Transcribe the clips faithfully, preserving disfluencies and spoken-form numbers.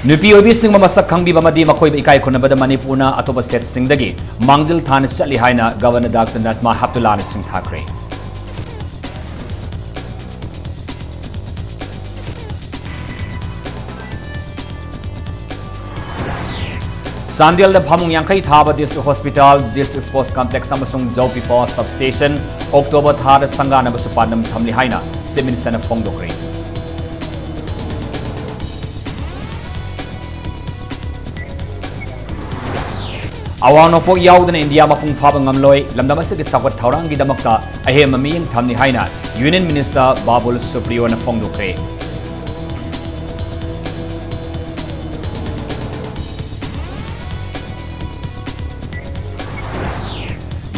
ꯅꯨꯄꯤ ꯑꯣꯏꯕꯤꯁꯤꯡꯕꯨ ꯃꯁꯛ ꯈꯪꯕꯤꯕ ꯑꯃꯗꯤ ꯃꯈꯣꯏꯕꯨ ꯏꯀꯥꯏ ꯈꯨꯝꯅꯕꯗ ꯃꯅꯤꯄꯨꯔꯅ ꯑꯇꯣꯞꯄ ꯁ꯭ꯇꯦꯠꯁꯤꯡꯗꯒꯤ ꯃꯥꯡꯖꯤꯜ ꯊꯥꯅ ꯆꯠꯂꯤ ꯍꯥꯏꯅ ꯒꯕꯔꯅꯔ ꯗꯥꯛꯇꯔ ꯅꯖꯃꯥ ꯍꯦꯞꯇꯨꯂꯥꯅ ꯁꯤꯡꯊꯥꯈ꯭ꯔꯦ꯫ ꯆꯥꯟꯗꯦꯜꯗ ꯐꯃꯨꯡ ꯌꯥꯡꯈꯩ ꯊꯥꯕ district hospital, district sports complex ꯑꯃꯁꯨꯡ ꯖꯧꯄꯤꯄꯥ ꯁꯕꯁ꯭ꯇꯦꯁꯟ ꯑꯣꯛꯇꯣꯕꯔ ꯊꯥꯗ ꯁꯪꯒꯥꯅꯕꯁꯨ ꯄꯥꯟꯗꯝ ꯊꯝꯂꯤ ꯍꯥꯏꯅ ꯆꯤꯐ ꯃꯤꯅꯤꯁꯇꯔꯅ ꯐꯣꯡꯗꯣꯛꯈ꯭ꯔꯦ꯫ ꯑꯋꯥꯡ ꯅꯣꯡꯄꯣꯛ ꯌꯥꯎꯗꯅ ꯏꯟꯗꯤꯌꯥ ꯃꯄꯨꯡ ꯐꯥꯕ ꯉꯝꯂꯣꯏ, ꯂꯝꯗꯝ ꯑꯁꯤꯒꯤ ꯆꯥꯎꯈꯠ ꯊꯧꯔꯥꯡꯒꯤꯗꯃꯛꯇ ꯑꯍꯦꯟꯕ ꯃꯤꯠꯌꯦꯡ ꯊꯝꯂꯤ ꯍꯥꯏꯅ ꯌꯨꯅꯤꯌꯟ ꯃꯤꯅꯤꯁꯇꯔ ꯕꯥꯕꯨꯜ ꯁꯨꯄ꯭ꯔꯤꯌꯣꯅ ꯐꯣꯡꯗꯣꯛꯈ꯭ꯔꯦ꯫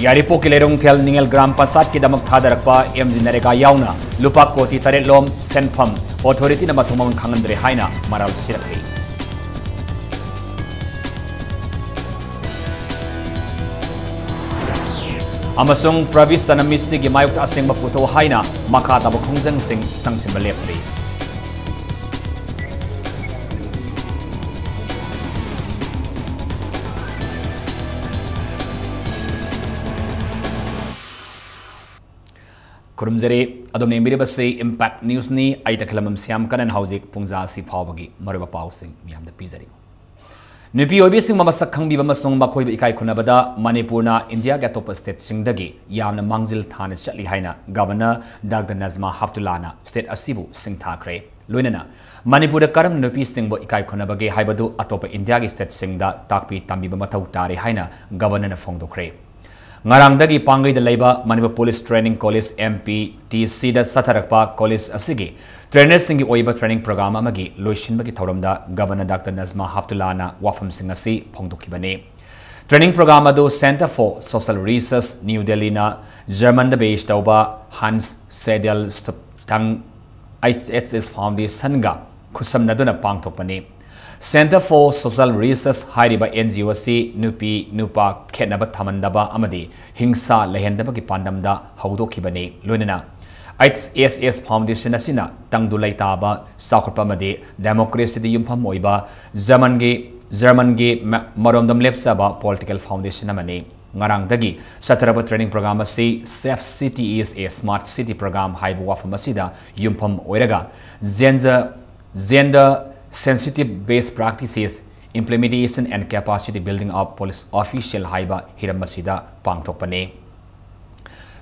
ꯌꯥꯏꯔꯤꯄꯣꯛꯀꯤ ꯂꯩꯔꯣꯡꯊꯦꯜ ꯅꯤꯉꯦꯜ ꯒ꯭ꯔꯥꯝ ꯄꯟꯆꯥꯌꯠꯀꯤꯗꯃꯛ ꯊꯥꯗꯔꯛꯄ ꯑꯦꯝ ꯖꯤ ꯅꯔꯦꯒꯥ ꯌꯥꯎꯅ ꯂꯨꯄꯥ ꯀꯣꯇꯤ ꯇꯔꯦꯠ ꯂꯣꯝ ꯁꯦꯟꯐꯝ ꯑꯣꯊꯣꯔꯤꯇꯤꯅ ꯃꯊꯣꯡ ꯃꯔꯝ ꯈꯪꯍꯟꯗ꯭ꯔꯦ ꯍꯥꯏꯅ ꯃꯔꯥꯜ ꯁꯤꯔꯛꯂꯤ꯫ ꯑꯃꯁꯨꯡ ꯄ꯭ꯔꯕꯤꯁ ꯁꯅꯃꯤꯁꯤꯒꯤ ꯃꯥꯌꯣꯛꯇ ꯑꯁꯦꯡꯕ ꯄꯨꯊꯣꯛ ꯍꯥꯏꯅ ꯃꯈꯥ ꯇꯥꯕ ꯈꯣꯡꯖꯪꯁꯤꯡ ꯆꯪꯁꯤꯟꯕ ꯂꯦꯞꯇ꯭ꯔꯤ꯫ ꯈꯨꯔꯨꯝꯖꯔꯤ꯫ ꯑꯗꯣꯝꯅ ꯌꯦꯡꯕꯤꯔꯤꯕꯁꯤ ꯏꯝꯄꯦꯛ ꯅ꯭ꯌꯨꯁꯅꯤ꯫ ꯑꯩ ꯇꯈꯦꯂꯝꯕꯝ ꯁ꯭ꯌꯥꯝ ꯀꯔꯟ꯫ ꯍꯧꯖꯤꯛ ꯄꯨꯡꯖꯥ ꯑꯁꯤ ꯐꯥꯎꯕꯒꯤ ꯃꯔꯨꯑꯣꯏꯕ ꯄꯥꯎꯁꯤꯡ ꯃꯤꯌꯥꯝꯗ ꯄꯤꯖꯔꯤ꯫ ꯅꯨꯄꯤ ꯑꯣꯏꯕꯤꯁꯤꯡꯕꯨ ꯃꯁꯛ ꯈꯪꯕꯤꯕ ꯑꯃꯁꯨꯡ ꯃꯈꯣꯏꯕꯨ ꯏꯀꯥꯏ ꯈꯨꯝꯅꯕꯗ ꯃꯅꯤꯄꯨꯔꯅ ꯏꯟꯗꯤꯌꯥꯒꯤ ꯑꯇꯣꯞꯄ ꯁ꯭ꯇꯦꯠꯁꯤꯡꯗꯒꯤ ꯌꯥꯝꯅ ꯃꯥꯡꯖꯤꯜ ꯊꯥꯅ ꯆꯠꯂꯤ ꯍꯥꯏꯅ ꯒꯕꯔꯅꯔ ꯗꯥꯛꯇꯔ ꯅꯖꯃꯥ ꯍꯦꯞꯇꯨꯂꯥꯅ ꯁ꯭ꯇꯦꯠ ꯑꯁꯤꯕꯨ ꯁꯤꯡꯊꯥꯈ꯭ꯔꯦ꯫ ꯂꯣꯏꯅꯅ ꯃꯅꯤꯄꯨꯔꯗ ꯀꯔꯝꯅ ꯅꯨꯄꯤꯁꯤꯡꯕꯨ ꯏꯀꯥꯏ ꯈꯨꯝꯅꯕꯒꯦ ꯍꯥꯏꯕꯗꯨ ꯑꯇꯣꯞꯄ ꯏꯟꯗꯤꯌꯥꯒꯤ ꯁ꯭ꯇꯦꯠꯁꯤꯡꯗ ꯇꯥꯛꯄꯤ ꯇꯝꯕꯤꯕ ꯃꯊꯧ ꯇꯥꯔꯤ ꯍꯥꯏꯅ ꯒꯕꯔꯅꯔꯅ ꯐꯣꯡꯗꯣꯛꯈ꯭ꯔꯦ꯫ ꯉꯔꯥꯡꯗꯒꯤ ꯄꯥꯡꯒꯩꯗ ꯂꯩꯕ Manipur police training college, M P T ꯁꯤꯗ ꯆꯠꯊꯔꯛꯄ ꯀꯣꯂꯦꯖ ꯑꯁꯤꯒꯤ ꯇ꯭ꯔꯦꯅꯔꯁꯤꯡꯒꯤ ꯑꯣꯏꯕ ꯇ꯭ꯔꯦꯅꯤꯡ ꯄ꯭ꯔꯣꯒ꯭ꯔꯥꯝ ꯑꯃꯒꯤ ꯂꯣꯏꯁꯤꯟꯕꯒꯤ ꯊꯧꯔꯝꯗ ꯒꯕꯔꯅꯔ ꯗꯥꯛꯇꯔ ꯅꯖꯃꯥ ꯍꯦꯞꯇꯨꯂꯥꯅ ꯋꯥꯐꯝꯁꯤꯡ ꯑꯁꯤ ꯐꯣꯡꯗꯣꯛꯈꯤꯕꯅꯤ꯫ ꯇ꯭ꯔꯦꯅꯤꯡ ꯄ꯭ꯔꯣꯒ꯭ꯔꯥꯝ ꯑꯗꯨ Centre for Social Research, new ꯗꯦꯜꯂꯤꯅ ꯖꯔꯃꯟꯗ ꯕꯦꯁ ꯇꯧꯕ Hanns Seidel Stiftung H S S ꯐꯥꯎꯟꯗꯦꯁꯟꯒ ꯈꯨꯠꯁꯝꯅꯗꯨꯅ ꯄꯥꯡꯊꯣꯛꯄꯅꯤ꯫ Centre for Social Research ꯍꯥꯏꯔꯤꯕ ꯑꯦꯟ ꯖꯤ ꯑꯣ ꯑꯁꯤ ꯅꯨꯄꯤ ꯅꯨꯄꯥ ꯈꯦꯠꯅꯕ ꯊꯝꯍꯟꯗꯕ ꯑꯃꯗꯤ ꯍꯤꯡꯁꯥ ꯂꯩꯍꯟꯗꯕꯒꯤ ꯄꯥꯟꯗꯝꯗ ꯍꯧꯗꯣꯛꯈꯤꯕꯅꯤ꯫ ꯂꯣꯏꯅꯅ H S S Foundation ꯑꯁꯤꯅ ꯇꯪꯗꯨ ꯂꯩꯇꯥꯕ, ꯆꯥꯎꯈꯠꯄ ꯑꯃꯗꯤ democracyꯗ ꯌꯨꯝꯐꯝ ꯑꯣꯏꯕ ꯖꯔꯃꯟꯒꯤ, ꯖꯔꯃꯟꯒꯤ ꯃ-, ꯃꯔꯣꯝꯗꯣꯝ ꯂꯦꯞꯆꯕ political foundation ꯑꯃꯅꯤ꯫ ꯉꯔꯥꯡꯗꯒꯤ ꯆꯠꯊꯔꯕ training program ꯑꯁꯤ Safe City is a Smart City program ꯍꯥꯏꯕ ꯋꯥꯐꯝ ꯑꯁꯤꯗ ꯌꯨꯝꯐꯝ ꯑꯣꯏꯔꯒ gender, gender sensitive best practices implementation and capacity building of police official ꯍꯥꯏꯕ ꯍꯤꯔꯝ ꯑꯁꯤꯗ ꯄꯥꯡꯊꯣꯛꯄꯅꯤ꯫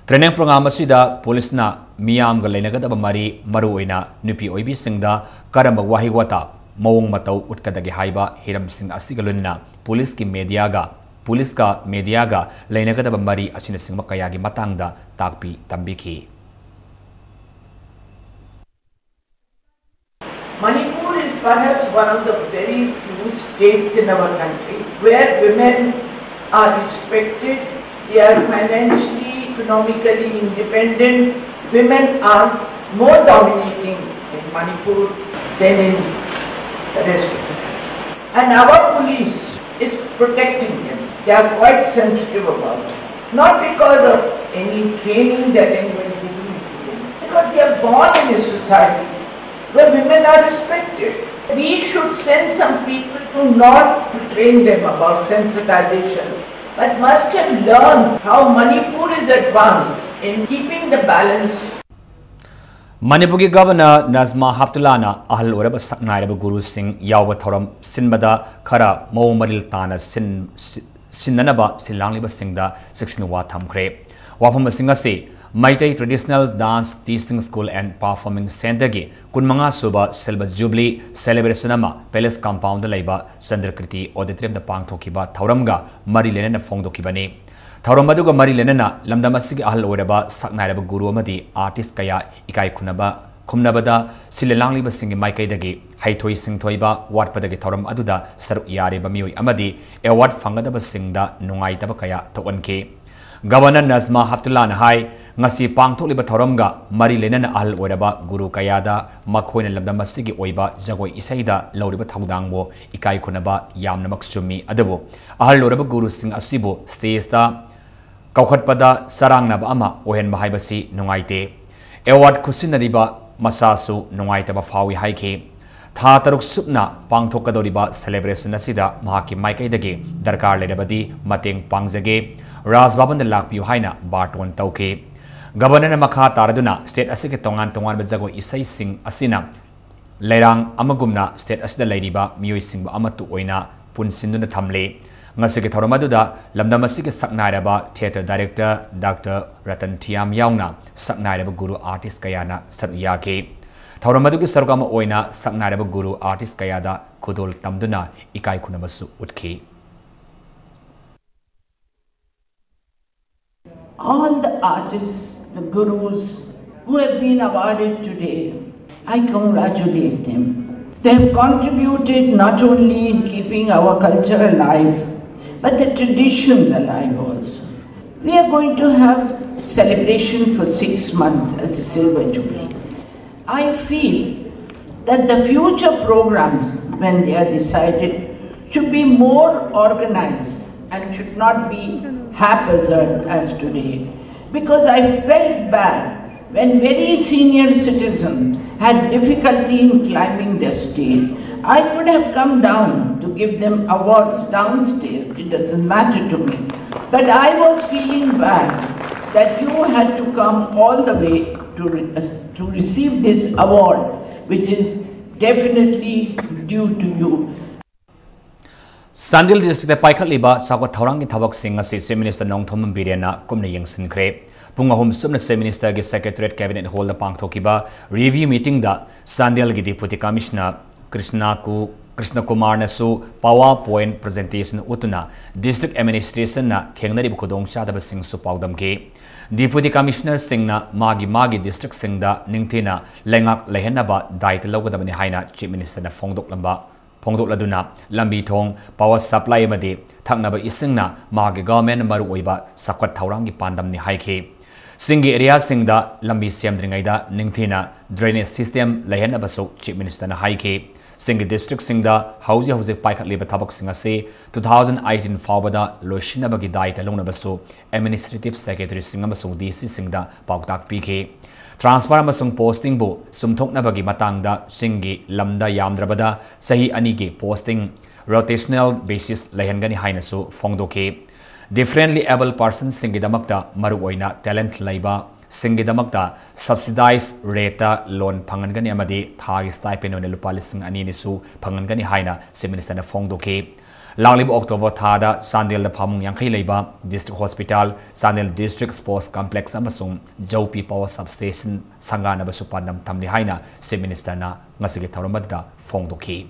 Training program ꯑꯁꯤꯗ policeꯅ ꯃꯤꯌꯥꯝꯒ ꯂꯩꯅꯒꯗꯕ ꯃꯔꯤ, ꯃꯔꯨꯑꯣꯏꯅ ꯅꯨꯄꯤ ꯑꯣꯏꯕꯤꯁꯤꯡꯗ ꯀꯔꯝꯕ ꯋꯥꯍꯩ ꯋꯥꯇꯥ, ꯃꯑꯣꯡ ꯃꯇꯧ ꯎꯠꯀꯗꯒꯦ ꯍꯥꯏꯕ ꯍꯤꯔꯝꯁꯤꯡ ꯑꯁꯤꯒ ꯂꯣꯏꯅꯅ policeꯀꯤ mediaꯒ, policeꯀ mediaꯒ ꯂꯩꯅꯒꯗꯕ ꯃꯔꯤ ꯑꯁꯤꯅꯆꯤꯡꯕ ꯀꯌꯥꯒꯤ ꯃꯇꯥꯡꯗ ꯇꯥꯛꯄꯤ ꯇꯝꯕꯤꯈꯤ꯫ Manipur is perhaps one of the very few states in our country where women are respected, they are financially, economically independent. Women are more dominating in Manipur than in the rest of the country. And our police is protecting them. They are quite sensitive about it. Not because of any training that anybody given to them, because they are born in a society where women are respected. We should send some people to not to train them about sensitization, but must have learned how Manipur is advanced in keeping the balance. ꯃꯅꯤꯄꯨꯔꯒꯤ Governor Najma ꯍꯦꯞꯇꯨꯜꯂꯥꯅ ꯑꯍꯜ ꯑꯣꯏꯔꯕ ꯁꯛꯅꯥꯏꯔꯕ ꯒꯨꯔꯨꯁꯤꯡ ꯌꯥꯎꯕ ꯊꯧꯔꯝ ꯁꯤꯟꯕꯗ ꯈꯔ ꯃꯑꯣꯡ ꯃꯔꯤꯜ ꯇꯥꯅ ꯁꯤꯟ-, ꯁꯤ-, ꯁꯤꯟꯅꯅꯕ ꯁꯤꯜ ꯂꯥꯡꯂꯤꯕꯁꯤꯡꯗ ꯆꯦꯛꯁꯤꯟ ꯋꯥ ꯊꯝꯈ꯭ꯔꯦ꯫ ꯋꯥꯐꯝꯁꯤꯡ ꯑꯁꯤ Meitei Traditional Dance Teaching School and Performing Centreꯒꯤ ꯀꯨꯟꯃꯉꯥ ꯁꯨꯕ Silver Jubilee celebration ꯑꯃ Palace Compoundꯗ ꯂꯩꯕ ꯆꯟꯗ꯭ꯔꯀ꯭ꯔꯤꯇꯤ Auditoriumꯗ ꯄꯥꯡꯊꯣꯛꯈꯤꯕ ꯊꯧꯔꯝꯒ ꯃꯔꯤ ꯂꯩꯅꯅ ꯐꯣꯡꯗꯣꯛꯈꯤꯕꯅꯤ꯫ ꯊꯧꯔꯝ ꯑꯗꯨꯒ ꯃꯔꯤ ꯂꯩꯅꯅ ꯂꯝꯗꯝ ꯑꯁꯤꯒꯤ ꯑꯍꯜ ꯑꯣꯏꯔꯕ ꯁꯛꯅꯥꯏꯔꯕ ꯒꯨꯔꯨ ꯑꯃꯗꯤ artist ꯀꯌꯥ ꯏꯀꯥꯏ ꯈꯨꯝꯅꯕ, ꯈꯨꯝꯅꯕꯗ ꯁꯤꯜ ꯂꯥꯡꯂꯤꯕꯁꯤꯡꯒꯤ ꯃꯥꯏꯀꯩꯗꯒꯤ ꯍꯩꯊꯣꯏ ꯁꯤꯡꯊꯣꯏꯕ ꯋꯥꯠꯄꯗꯒꯤ ꯊꯧꯔꯝ ꯑꯗꯨꯗ ꯁꯔꯨꯛ ꯌꯥꯔꯤꯕ ꯃꯤꯑꯣꯏ ꯑꯃꯗꯤ award ꯐꯪꯒꯗꯕꯁꯤꯡꯗ ꯅꯨꯡꯉꯥꯏꯇꯕ ꯀꯌꯥ ꯊꯣꯛꯍꯟꯈꯤ꯫ Governor ꯅꯖꯃꯥ ꯍꯦꯞꯇꯨꯜꯂꯥꯅ ꯍꯥꯏ, ꯉꯁꯤ ꯄꯥꯡꯊꯣꯛꯂꯤꯕ ꯊꯧꯔꯝꯒ ꯃꯔꯤ ꯂꯩꯅꯅ ꯑꯍꯜ ꯑꯣꯏꯔꯕ ꯒꯨꯔꯨ ꯀꯌꯥꯗ ꯃꯈꯣꯏꯅ ꯂꯝꯗꯝ ꯑꯁꯤꯒꯤ ꯑꯣꯏꯕ ꯖꯒꯣꯏ ꯏꯁꯩꯗ ꯂꯧꯔꯤꯕ ꯊꯧꯗꯥꯡꯕꯨ ꯏꯀꯥꯏ ꯈꯨꯝꯅꯕ ꯌꯥꯝꯅꯃꯛ ꯆꯨꯝꯃꯤ, ꯑꯗꯨꯕꯨ ꯑꯍꯜ ꯑꯣꯏꯔꯕ ꯒꯨꯔꯨꯁꯤꯡ ꯑꯁꯤꯕꯨ stageꯇ ꯀꯧꯈꯠꯄꯗ ꯆꯔꯥꯡꯅꯕ ꯑꯃ ꯑꯣꯏꯍꯟꯕ ꯍꯥꯏꯕꯁꯤ ꯅꯨꯡꯉꯥꯏꯇꯦ꯫ ꯑꯦꯋꯥꯔꯗ ꯈꯨꯠꯁꯤꯟꯅꯔꯤꯕ ꯃꯁꯥꯁꯨ ꯅꯨꯡꯉꯥꯏꯇꯕ ꯐꯥꯎꯏ ꯍꯥꯏꯈꯤ꯫ ꯊꯥ ꯇꯔꯨꯛ ꯁꯨꯞꯅ ꯄꯥꯡꯊꯣꯛꯀꯗꯧꯔꯤꯕ celebration ꯑꯁꯤꯗ ꯃꯍꯥꯛꯀꯤ ꯃꯥꯏꯀꯩꯗꯒꯤ ꯗꯔꯀꯥꯔ ꯂꯩꯔꯕꯗꯤ ꯃꯇꯦꯡ ꯄꯥꯡꯖꯒꯦ, ꯔꯥꯖ ꯚꯕꯟꯗ ꯂꯥꯛꯄꯤꯌꯨ ꯍꯥꯏꯅ ꯕꯥꯔꯇꯣꯟ ꯇꯧꯈꯤ꯫ ꯒꯕꯔꯅꯔꯅ ꯃꯈꯥ ꯇꯥꯔꯗꯨꯅ state ꯑꯁꯤꯒꯤ ꯇꯣꯉꯥꯟ ꯇꯣꯉꯥꯟꯕ ꯖꯒꯣꯏ ꯏꯁꯩꯁꯤꯡ ꯑꯁꯤꯅ ꯂꯩꯔꯥꯡ ꯑꯃꯒꯨꯝꯅ state ꯑꯁꯤꯗ ꯂꯩꯔꯤꯕ ꯃꯤꯑꯣꯏꯁꯤꯡꯕꯨ ꯑꯃꯠꯇ ꯑꯣꯏꯅ ꯄꯨꯟꯁꯤꯟꯗꯨꯅ ꯊꯝꯂꯤ꯫ ꯉꯁꯤꯒꯤ ꯊꯧꯔꯝ ꯑꯗꯨꯗ ꯂꯝꯗꯝ ꯑꯁꯤꯒꯤ ꯁꯛꯅꯥꯏꯔꯕ theatre director Doctor ꯔꯇꯟ ꯊꯤꯌꯥꯝ ꯌꯥꯎꯅ ꯁꯛꯅꯥꯏꯔꯕ ꯒꯨꯔꯨ artist ꯀꯌꯥꯅ ꯁꯔꯨꯛ ꯌꯥꯈꯤ꯫ ꯊꯧꯔꯝ ꯑꯗꯨꯒꯤ ꯁꯔꯨꯛ ꯑꯃ ꯑꯣꯏꯅ ꯁꯛꯅꯥꯏꯔꯕ ꯒꯨꯔꯨ artist ꯀꯌꯥꯗ ꯈꯨꯗꯣꯜ ꯇꯝꯗꯨꯅ ꯏꯀꯥꯏ ꯈꯨꯝꯅꯕꯁꯨ ꯎꯠꯈꯤ꯫ All the artists, the gurus who have been awarded today, I congratulate them. They have contributed not only in keeping our culture alive, but the traditions alive also. We are going to have celebration for six months as a silver jubilee. I feel that the future programs, when they are decided, should be more organized and should not be haphazard as today. Because I felt bad when very senior citizens had difficulty in climbing the stage. I could have come down to give them awards downstairs, it doesn't matter to me. But I was feeling bad that you had to come all the way to, re- to receive this award, which is definitely due to you. Chandel district ꯇ ꯄꯥꯏꯈꯠꯂꯤꯕ ꯆꯥꯎꯈꯠ ꯊꯧꯔꯥꯡꯒꯤ ꯊꯕꯛꯁꯤꯡ ꯑꯁꯤ Chief Minister Nongthombam ꯕꯤꯔꯦꯟꯅ ꯀꯨꯞꯅ ꯌꯦꯡꯁꯤꯟꯈ꯭ꯔꯦ꯫ ꯄꯨꯡ ꯑꯍꯨꯝ ꯁꯨꯞꯅ Chief Minister ꯒꯤ Secretariat Cabinet Hall ꯗ ꯄꯥꯡꯊꯣꯛꯈꯤꯕ review meeting ꯗ ꯆꯥꯟꯗꯦꯜꯒꯤ Deputy Commissioner ꯀ꯭ꯔꯤꯁꯅ ꯀꯨ-, Krishna ꯀꯨꯃꯥꯔꯅꯁꯨ PowerPoint presentation ꯎꯠꯇꯨꯅ district administration ꯅ ꯊꯦꯡꯅꯔꯤꯕ ꯈꯨꯗꯣꯡꯆꯥꯗꯕꯁꯤꯡꯁꯨ ꯄꯥꯎꯗꯝꯈꯤ꯫ Deputy Commissioner ꯁꯤꯡꯅ ꯃꯥꯒꯤ ꯃꯥꯒꯤ district ꯁꯤꯡꯗ ꯅꯤꯡꯊꯤꯅ ꯂꯩꯉꯥꯛ ꯂꯩꯍꯟꯅꯕ ꯗꯥꯏꯇ ꯂꯧꯒꯗꯕꯅꯤ ꯍꯥꯏꯅ Chief Minister ꯅ ꯐꯣꯡꯗꯣꯛꯂꯝꯕ ꯐꯣꯡꯗꯣꯛꯂꯗꯨꯅ ꯂꯝꯕꯤ ꯊꯣꯡ, power supply ꯑꯃꯗꯤ ꯊꯛꯅꯕ ꯏꯁꯤꯡꯅ ꯃꯍꯥꯛꯀꯤ government ꯃꯔꯨꯑꯣꯏꯕ ꯆꯥꯎꯈꯠ ꯊꯧꯔꯥꯡꯒꯤ ꯄꯥꯟꯗꯝꯅꯤ ꯍꯥꯏꯈꯤ꯫ ꯆꯤꯡꯒꯤ area ꯁꯤꯡꯗ ꯂꯝꯕꯤ ꯁꯦꯝꯗ꯭ꯔꯤꯉꯩꯗ ꯅꯤꯡꯊꯤꯅ drainage system ꯂꯩꯍꯟꯅꯕꯁꯨ Chief Minister ꯅ ꯍꯥꯏꯈꯤ꯫ ꯆꯤꯡꯒꯤ district ꯁꯤꯡꯗ ꯍꯧꯖꯤꯛ ꯍꯧꯖꯤꯛ ꯄꯥꯏꯈꯠꯂꯤꯕ ꯊꯕꯛꯁꯤꯡ ꯑꯁꯤ two thousand eighteen ꯐꯥꯎꯕꯗ ꯂꯣꯏꯁꯤꯟꯅꯕꯒꯤ ꯗꯥꯏꯇ ꯂꯧꯅꯕꯁꯨ Administrative Secretary ꯁꯤꯡ ꯑꯃꯁꯨꯡ D C ꯁꯤꯡꯗ ꯄꯥꯎꯇꯥꯛ ꯄꯤꯈꯤ꯫ Transfer ꯑꯃꯁꯨꯡ postingꯕꯨ ꯆꯨꯝꯊꯣꯛꯅꯕꯒꯤ ꯃꯇꯥꯡꯗ ꯆꯤꯡꯒꯤ ꯂꯝꯗ ꯌꯥꯝꯗ꯭ꯔꯕꯗ ꯆꯍꯤ ꯑꯅꯤꯒꯤ posting rotational basis ꯂꯩꯍꯟꯒꯅꯤ ꯍꯥꯏꯅꯁꯨ ꯐꯣꯡꯗꯣꯛꯈꯤ꯫ Differently abled personꯁꯤꯡꯒꯤꯗꯃꯛꯇ ꯃꯔꯨꯑꯣꯏꯅ talent ꯂꯩꯕ ꯁꯤꯡꯒꯤꯗꯃꯛꯇ subsidized rateꯇ loan ꯐꯪꯍꯟꯒꯅꯤ ꯑꯃꯗꯤ ꯊꯥꯒꯤ stipend ꯑꯣꯏꯅ ꯂꯨꯄꯥ ꯂꯤꯁꯤꯡ ꯑꯅꯤ ꯅꯤꯁꯨ ꯐꯪꯍꯟꯒꯅꯤ ꯍꯥꯏꯅ Chief Ministerꯅ ꯐꯣꯡꯗꯣꯛꯈꯤ꯫ ꯂꯥꯛꯂꯤꯕ October ꯊꯥꯗ ꯆꯥꯟꯗꯦꯜꯗ ꯐꯃꯨꯡ ꯌꯥꯡꯈꯩ ꯂꯩꯕ District Hospital, Chandel District Sports Complex ꯑꯃꯁꯨꯡ ꯖꯧꯄꯤ Power Substation ꯁꯪꯒꯥꯅꯕꯁꯨ ꯄꯥꯟꯗꯝ ꯊꯝꯂꯤ ꯍꯥꯏꯅ Chief Ministerꯅ ꯉꯁꯤꯒꯤ ꯊꯧꯔꯝ ꯑꯗꯨꯗ ꯐꯣꯡꯗꯣꯛꯈꯤ꯫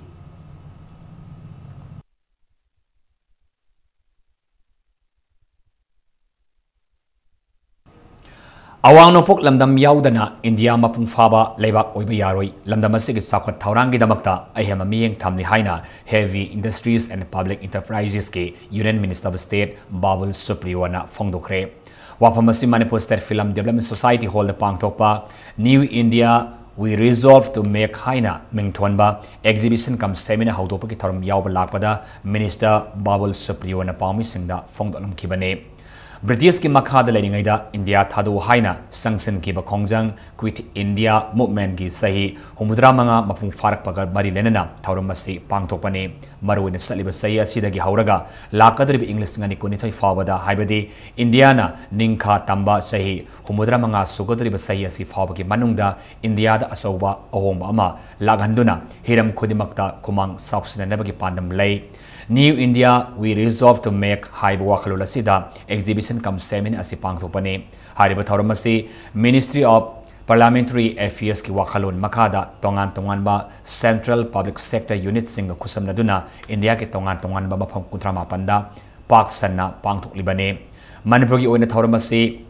ꯑꯋꯥꯡ ꯅꯣꯡꯄꯣꯛ ꯂꯝꯗꯝ ꯌꯥꯎꯗꯅ ꯏꯟꯗꯤꯌꯥ ꯃꯄꯨꯡ ꯐꯥꯕ ꯂꯩꯕꯥꯛ ꯑꯣꯏꯕ ꯌꯥꯔꯣꯏ꯫ ꯂꯝꯗꯝ ꯑꯁꯤꯒꯤ ꯆꯥꯎꯈꯠ ꯊꯧꯔꯥꯡꯒꯤꯗꯃꯛꯇ ꯑꯍꯦꯟꯕ ꯃꯤꯠꯌꯦꯡ ꯊꯝꯂꯤ ꯍꯥꯏꯅ Heavy Industries and Public Enterprises ꯀꯤ Union Minister of State ꯕꯥꯕꯨꯜ Supriyo ꯐꯣꯡꯗꯣꯛꯈ꯭ꯔꯦ꯫ ꯋꯥꯐꯝ ꯑꯁꯤ Manipur State Film Development Society Hall ꯗ ꯄꯥꯡꯊꯣꯛꯄ New India We Resolve to Make ꯍꯥꯏꯅ ꯃꯤꯡꯊꯣꯟꯕ exhibition cum seminar ꯍꯧꯗꯣꯛꯄꯒꯤ ꯊꯧꯔꯝ ꯌꯥꯎꯕ ꯂꯥꯛꯄꯗ Minister ꯕꯥꯕꯨꯜ ꯁꯨꯄ꯭ꯔꯤꯌꯣꯅ ꯄꯥꯎꯃꯤꯁꯤꯡꯗ ꯐꯣꯡꯗꯣꯛꯂꯝꯈꯤꯕꯅꯤ꯫ ꯕ꯭ꯔꯤꯇꯤꯁꯀꯤ ꯃꯈꯥꯗ ꯂꯩꯔꯤꯉꯩꯗ ꯏꯟꯗꯤꯌꯥ ꯊꯥꯗꯣꯛꯎ ꯍꯥꯏꯅ ꯆꯪꯁꯤꯟꯈꯤꯕ ꯈꯣꯡꯖꯪ Quit India Movementꯀꯤ ꯆꯍꯤ ꯍꯨꯝꯐꯨꯇꯔꯥ ꯃꯉꯥ ꯃꯄꯨꯡ ꯐꯥꯔꯛꯄꯒ ꯃꯔꯤ ꯂꯩꯅꯅ ꯊꯧꯔꯝ ꯑꯁꯤ ꯄꯥꯡꯊꯣꯛꯄꯅꯤ꯫ ꯃꯔꯨꯑꯣꯏꯅ ꯆꯠꯂꯤꯕ ꯆꯍꯤ ꯑꯁꯤꯗꯒꯤ ꯍꯧꯔꯒ ꯂꯥꯛꯀꯗꯧꯔꯤꯕ ꯏꯪ ꯂꯤꯁꯤꯡ ꯑꯅꯤ ꯀꯨꯟꯅꯤꯊꯣꯏ ꯐꯥꯎꯕꯗ, ꯍꯥꯏꯕꯗꯤ ꯏꯟꯗꯤꯌꯥꯅ ꯅꯤꯡꯈꯥ ꯇꯝꯕ ꯆꯍꯤ ꯍꯨꯝꯐꯨꯇꯔꯥ ꯃꯉꯥ ꯁꯨꯒꯗꯧꯔꯤꯕ ꯆꯍꯤ ꯑꯁꯤ ꯐꯥꯎꯕꯒꯤ ꯃꯅꯨꯡꯗ ꯏꯟꯗꯤꯌꯥꯗ ꯑꯆꯧꯕ ꯑꯍꯣꯡꯕ ꯑꯃ ꯂꯥꯛꯍꯟꯗꯨꯅ ꯍꯤꯔꯝ ꯈꯨꯗꯤꯡꯃꯛꯇ ꯈꯨꯃꯥꯡ ꯆꯥꯎꯁꯤꯟꯅꯅꯕꯒꯤ ꯄꯥꯟꯗꯝ ꯂꯩ꯫ New India We Resolve to Make ꯍꯥꯏꯕ ꯋꯥꯈꯜꯂꯣꯟ ꯑꯁꯤꯗ exhibition cum seminar ꯑꯁꯤ ꯄꯥꯡꯊꯣꯛꯄꯅꯤ꯫ ꯍꯥꯏꯔꯤꯕ ꯊꯧꯔꯝ ꯑꯁꯤ Ministry of Parliamentary Affairsꯀꯤ ꯋꯥꯈꯜꯂꯣꯟ ꯃꯈꯥꯗ ꯇꯣꯉꯥꯟ ꯇꯣꯉꯥꯟꯕ Central Public Sector Unitꯁꯤꯡꯒ ꯈꯨꯠꯁꯝꯅꯗꯨꯅ ꯏꯟꯗꯤꯌꯥꯒꯤ ꯇꯣꯉꯥꯟ ꯇꯣꯉꯥꯟꯕ ꯃꯐꯝ ꯀꯨꯟꯊ꯭ꯔꯥ ꯃꯥꯄꯟꯗ ꯄꯥꯛ ꯁꯟꯅ ꯄꯥꯡꯊꯣꯛꯂꯤꯕꯅꯤ꯫ ꯃꯅꯤꯄꯨꯔꯒꯤ ꯑꯣꯏꯅ ꯊꯧꯔꯝ ꯑꯁꯤ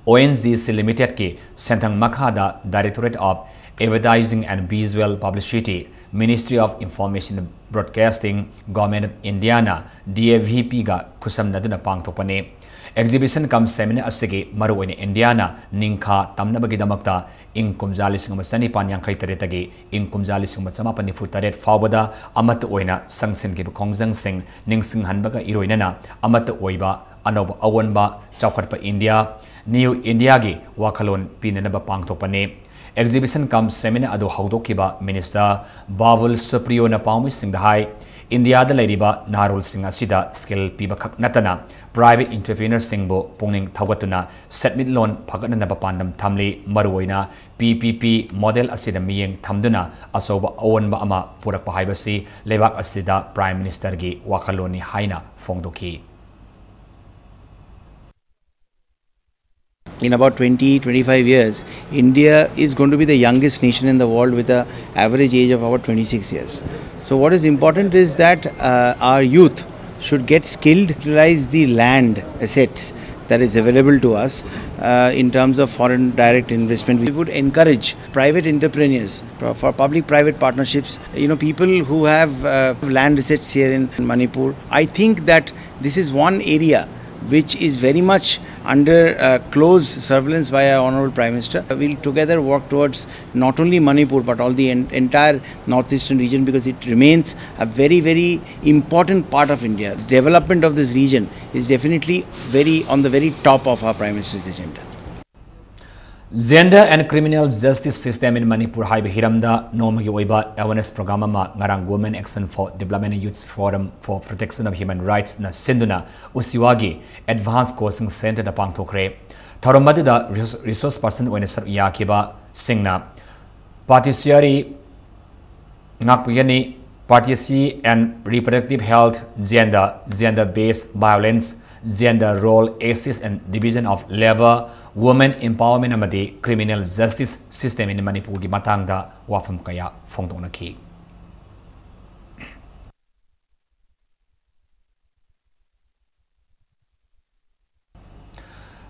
O N G C Limitedꯀꯤ ꯁꯦꯟꯊꯪ ꯃꯈꯥꯗ Directorate of Advertising and Visual Publicity, Ministry of Information Broadcasting, Government of Indiaꯅ D A V Pꯒ ꯈꯨꯠꯁꯝꯅꯗꯨꯅ ꯄꯥꯡꯊꯣꯛꯄꯅꯤ꯫ Exhibition cum seminar ꯑꯁꯤꯒꯤ ꯃꯔꯨꯑꯣꯏꯅ ꯏꯟꯗꯤꯌꯥꯅ ꯅꯤꯡꯈꯥ ꯇꯝꯅꯕꯒꯤꯗꯃꯛꯇ ꯏꯪ ꯀꯨꯝꯖꯥ ꯂꯤꯁꯤꯡ ꯑꯃ ꯆꯅꯤꯄꯥꯟ ꯌꯥꯡꯈꯩ ꯇꯔꯦꯠꯇꯒꯤ ꯏꯪ ꯀꯨꯝꯖꯥ ꯂꯤꯁꯤꯡ ꯑꯃ ꯆꯃꯥꯄꯟ ꯅꯤꯐꯨ ꯇꯔꯦꯠ ꯐꯥꯎꯕꯗ ꯑꯃꯠꯇ ꯑꯣꯏꯅ ꯆꯪꯁꯤꯟꯈꯤꯕ ꯈꯣꯡꯖꯪꯁꯤꯡ ꯅꯤꯡꯁꯤꯡꯍꯟꯕꯒ ꯏꯔꯣꯏꯅꯅ ꯑꯃꯠꯇ ꯑꯣꯏꯕ ꯑꯅꯧꯕ ꯑꯑꯣꯟꯕ ꯆꯥꯎꯈꯠꯄ ꯏꯟꯗꯤꯌꯥ, New Indiaꯒꯤ ꯋꯥꯈꯜꯂꯣꯟ ꯄꯤꯅꯅꯕ ꯄꯥꯡꯊꯣꯛꯄꯅꯤ꯫ Exhibition cum seminar ꯑꯗꯨ ꯍꯧꯗꯣꯛꯈꯤꯕ Minister ꯕꯥꯕꯨꯜ ꯁꯨꯄ꯭ꯔꯤꯌꯣꯅ ꯄꯥꯎꯃꯤꯁꯤꯡꯗ ꯍꯥꯏ, ꯏꯟꯗꯤꯌꯥꯗ ꯂꯩꯔꯤꯕ ꯅꯍꯥꯔꯣꯜꯁꯤꯡ ꯑꯁꯤꯗ skill ꯄꯤꯕꯈꯛ ꯅꯠꯇꯅ private entrepreneurꯁꯤꯡꯕꯨ ꯄꯨꯛꯅꯤꯡ ꯊꯧꯒꯠꯇꯨꯅ ꯁꯦꯟꯃꯤꯠꯂꯣꯟ ꯐꯒꯠꯅꯅꯕ ꯄꯥꯟꯗꯝ ꯊꯝꯂꯤ꯫ ꯃꯔꯨꯑꯣꯏꯅ P P P model ꯑꯁꯤꯗ ꯃꯤꯠꯌꯦꯡ ꯊꯝꯗꯨꯅ ꯑꯆꯧꯕ ꯑꯑꯣꯟꯕ ꯑꯃ ꯄꯨꯔꯛꯄ ꯍꯥꯏꯕꯁꯤ ꯂꯩꯕꯥꯛ ꯑꯁꯤꯗ Prime Ministerꯒꯤ ꯋꯥꯈꯜꯂꯣꯟꯅꯤ ꯍꯥꯏꯅ ꯐꯣꯡꯗꯣꯛꯈꯤ꯫ In about twenty, twenty-five years, India is going to be the youngest nation in the world with an average age of about twenty-six years. So what is important is that uh, our youth should get skilled, utilize the land assets that is available to us uh, in terms of foreign direct investment. We would encourage private entrepreneurs for, for public-private partnerships, you know, people who have uh, land assets here in Manipur. I think that this is one area which is very much under uh, close surveillance by our Honorable Prime Minister. We'll together work towards not only Manipur but all the en- entire northeastern region, because it remains a very, very important part of India. The development of this region is definitely very on the very top of our Prime Minister's agenda. Gender and Criminal Justice System in Manipur ꯍꯥꯏꯕ ꯍꯤꯔꯝꯗ ꯅꯣꯡꯃꯒꯤ ꯑꯣꯏꯕ awareness program ꯑꯃ ꯉꯔꯥꯡ Women Action for Development and Youth Forum for Protection of Human Rightsꯅ ꯁꯤꯟꯗꯨꯅ ꯎꯁꯤꯋꯥꯒꯤ Advanced Coaching Centreꯗ ꯄꯥꯡꯊꯣꯛꯈ꯭ꯔꯦ꯫ ꯊꯧꯔꯝ ꯑꯗꯨꯗ resource person ꯑꯣꯏꯅ ꯁꯔꯨꯛ ꯌꯥꯈꯤꯕꯁꯤꯡꯅ patriarchy ꯉꯥꯛꯄꯤꯒꯅꯤ, patriarchy and reproductive health, gender, gender-based violence, gender role, access and division of labor, women empowerment ꯑꯃꯗꯤ criminal justice system in ꯃꯅꯤꯄꯨꯔꯒꯤ ꯃꯇꯥꯡꯗ ꯋꯥꯐꯝ ꯀꯌꯥ ꯐꯣꯡꯗꯣꯛꯅꯈꯤ꯫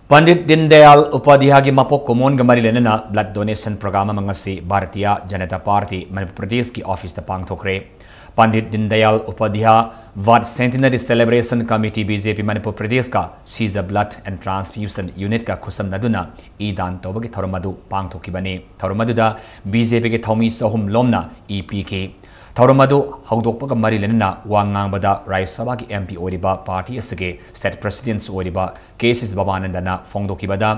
ꯄꯟꯗꯤꯠ ꯗꯤꯟꯗꯌꯥꯜ ꯎꯄꯥꯙ꯭ꯌꯥꯒꯤ ꯃꯄꯣꯛ ꯀꯨꯝꯑꯣꯟꯒ ꯃꯔꯤ ꯂꯩꯅꯅ blood donation program ꯑꯃ ꯉꯁꯤ ꯚꯥꯔꯇꯤꯌꯥ ꯖꯅꯇꯥ ꯄꯥꯔꯇꯤ ꯃꯅꯤꯄꯨꯔ ꯄ꯭ꯔꯗꯦꯁꯀꯤ ꯑꯣꯐꯤꯁꯇ ꯄꯥꯡꯊꯣꯛꯈ꯭ꯔꯦ꯫ Pandit Deendayal Upadhyaya Birth Centenary Celebration Committee, B J P Manipur ꯄ꯭ꯔꯗꯦꯁꯀ She's the Blood and Transfusion Unitꯀ ꯈꯨꯠꯁꯝꯅꯗꯨꯅ ꯏ ꯗꯥꯟ ꯇꯧꯕꯒꯤ ꯊꯧꯔꯝ ꯑꯗꯨ ꯄꯥꯡꯊꯣꯛꯈꯤꯕꯅꯤ꯫ ꯊꯧꯔꯝ ꯑꯗꯨꯗ B J Pꯒꯤ ꯊꯧꯃꯤ ꯆꯍꯨꯝ ꯂꯣꯝꯅ ꯏ ꯄꯤꯈꯤ꯫ ꯊꯧꯔꯝ ꯑꯗꯨ ꯍꯧꯗꯣꯛꯄꯒ ꯃꯔꯤ ꯂꯩꯅꯅ ꯋꯥ ꯉꯥꯡꯕꯗ ꯔꯥꯖ꯭ꯌ ꯁꯚꯥꯒꯤ M P ꯑꯣꯏꯔꯤꯕ, party ꯑꯁꯤꯒꯤ state president ꯑꯣꯏꯔꯤꯕ K C Babanandana ꯐꯣꯡꯗꯣꯛꯈꯤꯕꯗ,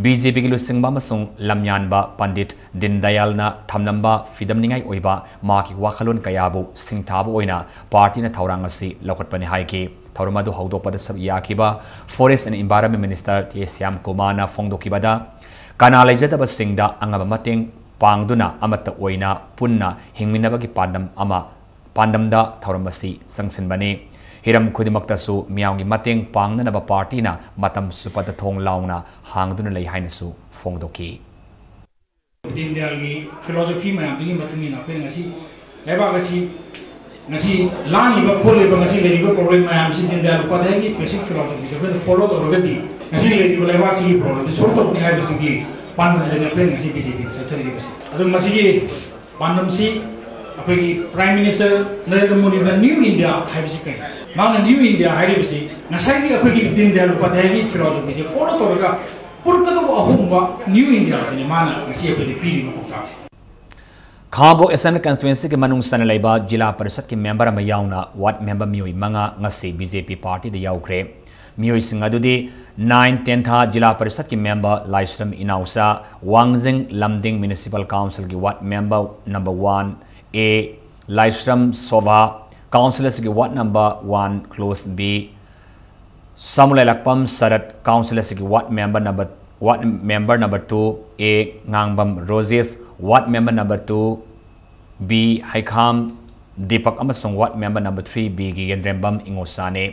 B J P ꯒꯤ ꯂꯨꯆꯤꯡꯕ ꯑꯃꯁꯨꯡ ꯂꯝꯌꯥꯟꯕ ꯄꯟꯗꯤꯠ ꯗꯤꯟꯗꯌꯥꯜꯅ ꯊꯝꯂꯝꯕ ꯐꯤꯗꯝꯅꯤꯡꯉꯥꯏ ꯑꯣꯏꯕ ꯃꯍꯥꯛꯀꯤ ꯋꯥꯈꯜꯂꯣꯟ ꯀꯌꯥꯕꯨ ꯁꯤꯡꯊꯥꯕ ꯑꯣꯏꯅ party ꯅ ꯊꯧꯔꯥꯡ ꯑꯁꯤ ꯂꯧꯈꯠꯄꯅꯤ ꯍꯥꯏꯈꯤ꯫ ꯊꯧꯔꯝ ꯑꯗꯨ ꯍꯧꯗꯣꯛꯄꯗ ꯁꯔꯨꯛ ꯌꯥꯈꯤꯕ Forest and Environment Minister T Shyam Kumar ꯅ ꯐꯣꯡꯗꯣꯛꯈꯤꯕꯗ, ꯀꯅꯥ ꯂꯩꯖꯗꯕꯁꯤꯡꯗ ꯑꯉꯝꯕ ꯃꯇꯦꯡ ꯄꯥꯡꯗꯨꯅ ꯑꯃꯠꯇ ꯑꯣꯏꯅ ꯄꯨꯟꯅ ꯍꯤꯡꯃꯤꯟꯅꯕꯒꯤ ꯄꯥꯟꯗꯝ ꯑꯃ, ꯄꯥꯟꯗꯝꯗ ꯊꯧꯔꯝ ꯑꯁꯤ ꯆꯪꯁꯤꯟꯕꯅꯤ꯫ ꯍꯤꯔꯝ ꯈꯨꯗꯤꯡꯃꯛꯇꯁꯨ ꯃꯤꯌꯥꯝꯒꯤ ꯃꯇꯦꯡ ꯄꯥꯡꯅꯅꯕ party ꯅ ꯃꯇꯝ ꯆꯨꯞꯄꯗ ꯊꯣꯡ ꯂꯥꯎꯅ ꯍꯥꯡꯗꯨꯅ ꯂꯩ ꯍꯥꯏꯅꯁꯨ ꯐꯣꯡꯗꯣꯛꯈꯤ꯫ ꯗꯤꯟꯗꯌꯥꯜꯒꯤ philosophy ꯃꯌꯥꯝꯗꯨꯒꯤ ꯃꯇꯨꯡ ꯏꯟꯅ ꯑꯩꯈꯣꯏꯅ ꯉꯁꯤ ꯂꯩꯕꯥꯛ ꯑꯁꯤ ꯉꯁꯤ ꯂꯥꯡꯉꯤꯕ ꯈꯣꯠꯂꯤꯕ ꯉꯁꯤ ꯂꯩꯔꯤꯕ problem ꯃꯌꯥꯝꯁꯤ ꯗꯤꯟꯗꯌꯥꯜ ꯎꯄꯥꯙ꯭ꯌꯥꯌꯒꯤ basic philosophy ꯁꯦ ꯑꯩꯈꯣꯏꯅ follow ꯇꯧꯔꯒꯗꯤ ꯉꯁꯤ ꯂꯩꯔꯤꯕ ꯂꯩꯕꯥꯛꯁꯤꯒꯤ problem ꯁꯤ solve ꯇꯧꯒꯅꯤ ꯍꯥꯏꯕꯗꯨꯒꯤ ꯄꯥꯟꯗꯝꯗꯅꯤ ꯑꯩꯈꯣꯏꯅ ꯉꯁꯤ B J P ꯅ ꯆꯠꯊꯔꯤꯕꯁꯤ꯫ ꯑꯗꯨ ꯃꯁꯤꯒꯤ ꯄꯥꯟꯗꯝꯁꯤ ꯑꯩꯈꯣꯏꯒꯤ Prime Minister ꯅꯔꯦꯟꯗ꯭ꯔ ꯃꯣꯗꯤꯅ New India ꯍꯥꯏꯕꯁꯤ ꯀꯔꯤ? ꯃꯥꯅ New India ꯍꯥꯏꯔꯤꯕꯁꯤ ꯉꯁꯥꯏꯒꯤ ꯑꯩꯈꯣꯏꯒꯤ ꯗꯤꯟꯗꯌꯥꯜ ꯎꯄꯥꯙ꯭ꯌꯥꯌꯒꯤ philosophy ꯁꯦ follow ꯇꯧꯔꯒ ꯄꯨꯔꯛꯀꯗꯧꯕ ꯑꯍꯣꯡꯕ New India ꯗꯨꯅꯤ ꯃꯥꯅ ꯉꯁꯤ ꯑꯩꯈꯣꯏꯗ ꯄꯤꯔꯤꯕ ꯄꯥꯎꯇꯥꯛꯁꯦ꯫ ꯈꯥꯉꯕꯣꯛ Assembly Constituency ꯒꯤ ꯃꯅꯨꯡ ꯆꯟꯅ ꯂꯩꯕ ꯖꯤꯂꯥ ꯄꯔꯤꯁꯠꯀꯤ member ꯑꯃ ꯌꯥꯎꯅ ward member ꯃꯤꯑꯣꯏ ꯃꯉꯥ ꯉꯁꯤ B J P party ꯗ ꯌꯥꯎꯈ꯭ꯔꯦ꯫ ꯃꯤꯑꯣꯏꯁꯤꯡ ꯑꯗꯨꯗꯤ nine Tentha ꯖꯤꯂꯥ ꯄꯔꯤꯁꯠꯀꯤ member ꯂꯥꯏꯁ꯭ꯔꯝ ꯏꯅꯥꯎꯆꯥ, ꯋꯥꯡꯖꯤꯡ ꯂꯝꯗꯤꯡ Municipal Council ꯒꯤ ward member number one A Laishram Sobha, council ꯑꯁꯤꯒꯤ ward number one Clause B, ꯁꯃꯨꯂꯥꯏꯂꯥꯛꯄꯝ ꯁꯔꯠ, council ꯑꯁꯤꯒꯤ ward member number, ward member number two A Ngangbam Rojesh, ward member number two B ꯍꯩꯈꯥꯝ Deepak ꯑꯃꯁꯨꯡ ward member number three B ꯒꯤ ꯌꯦꯟꯗ꯭ꯔꯦꯝꯕꯝ ꯏꯉꯣꯆꯥꯅꯤ꯫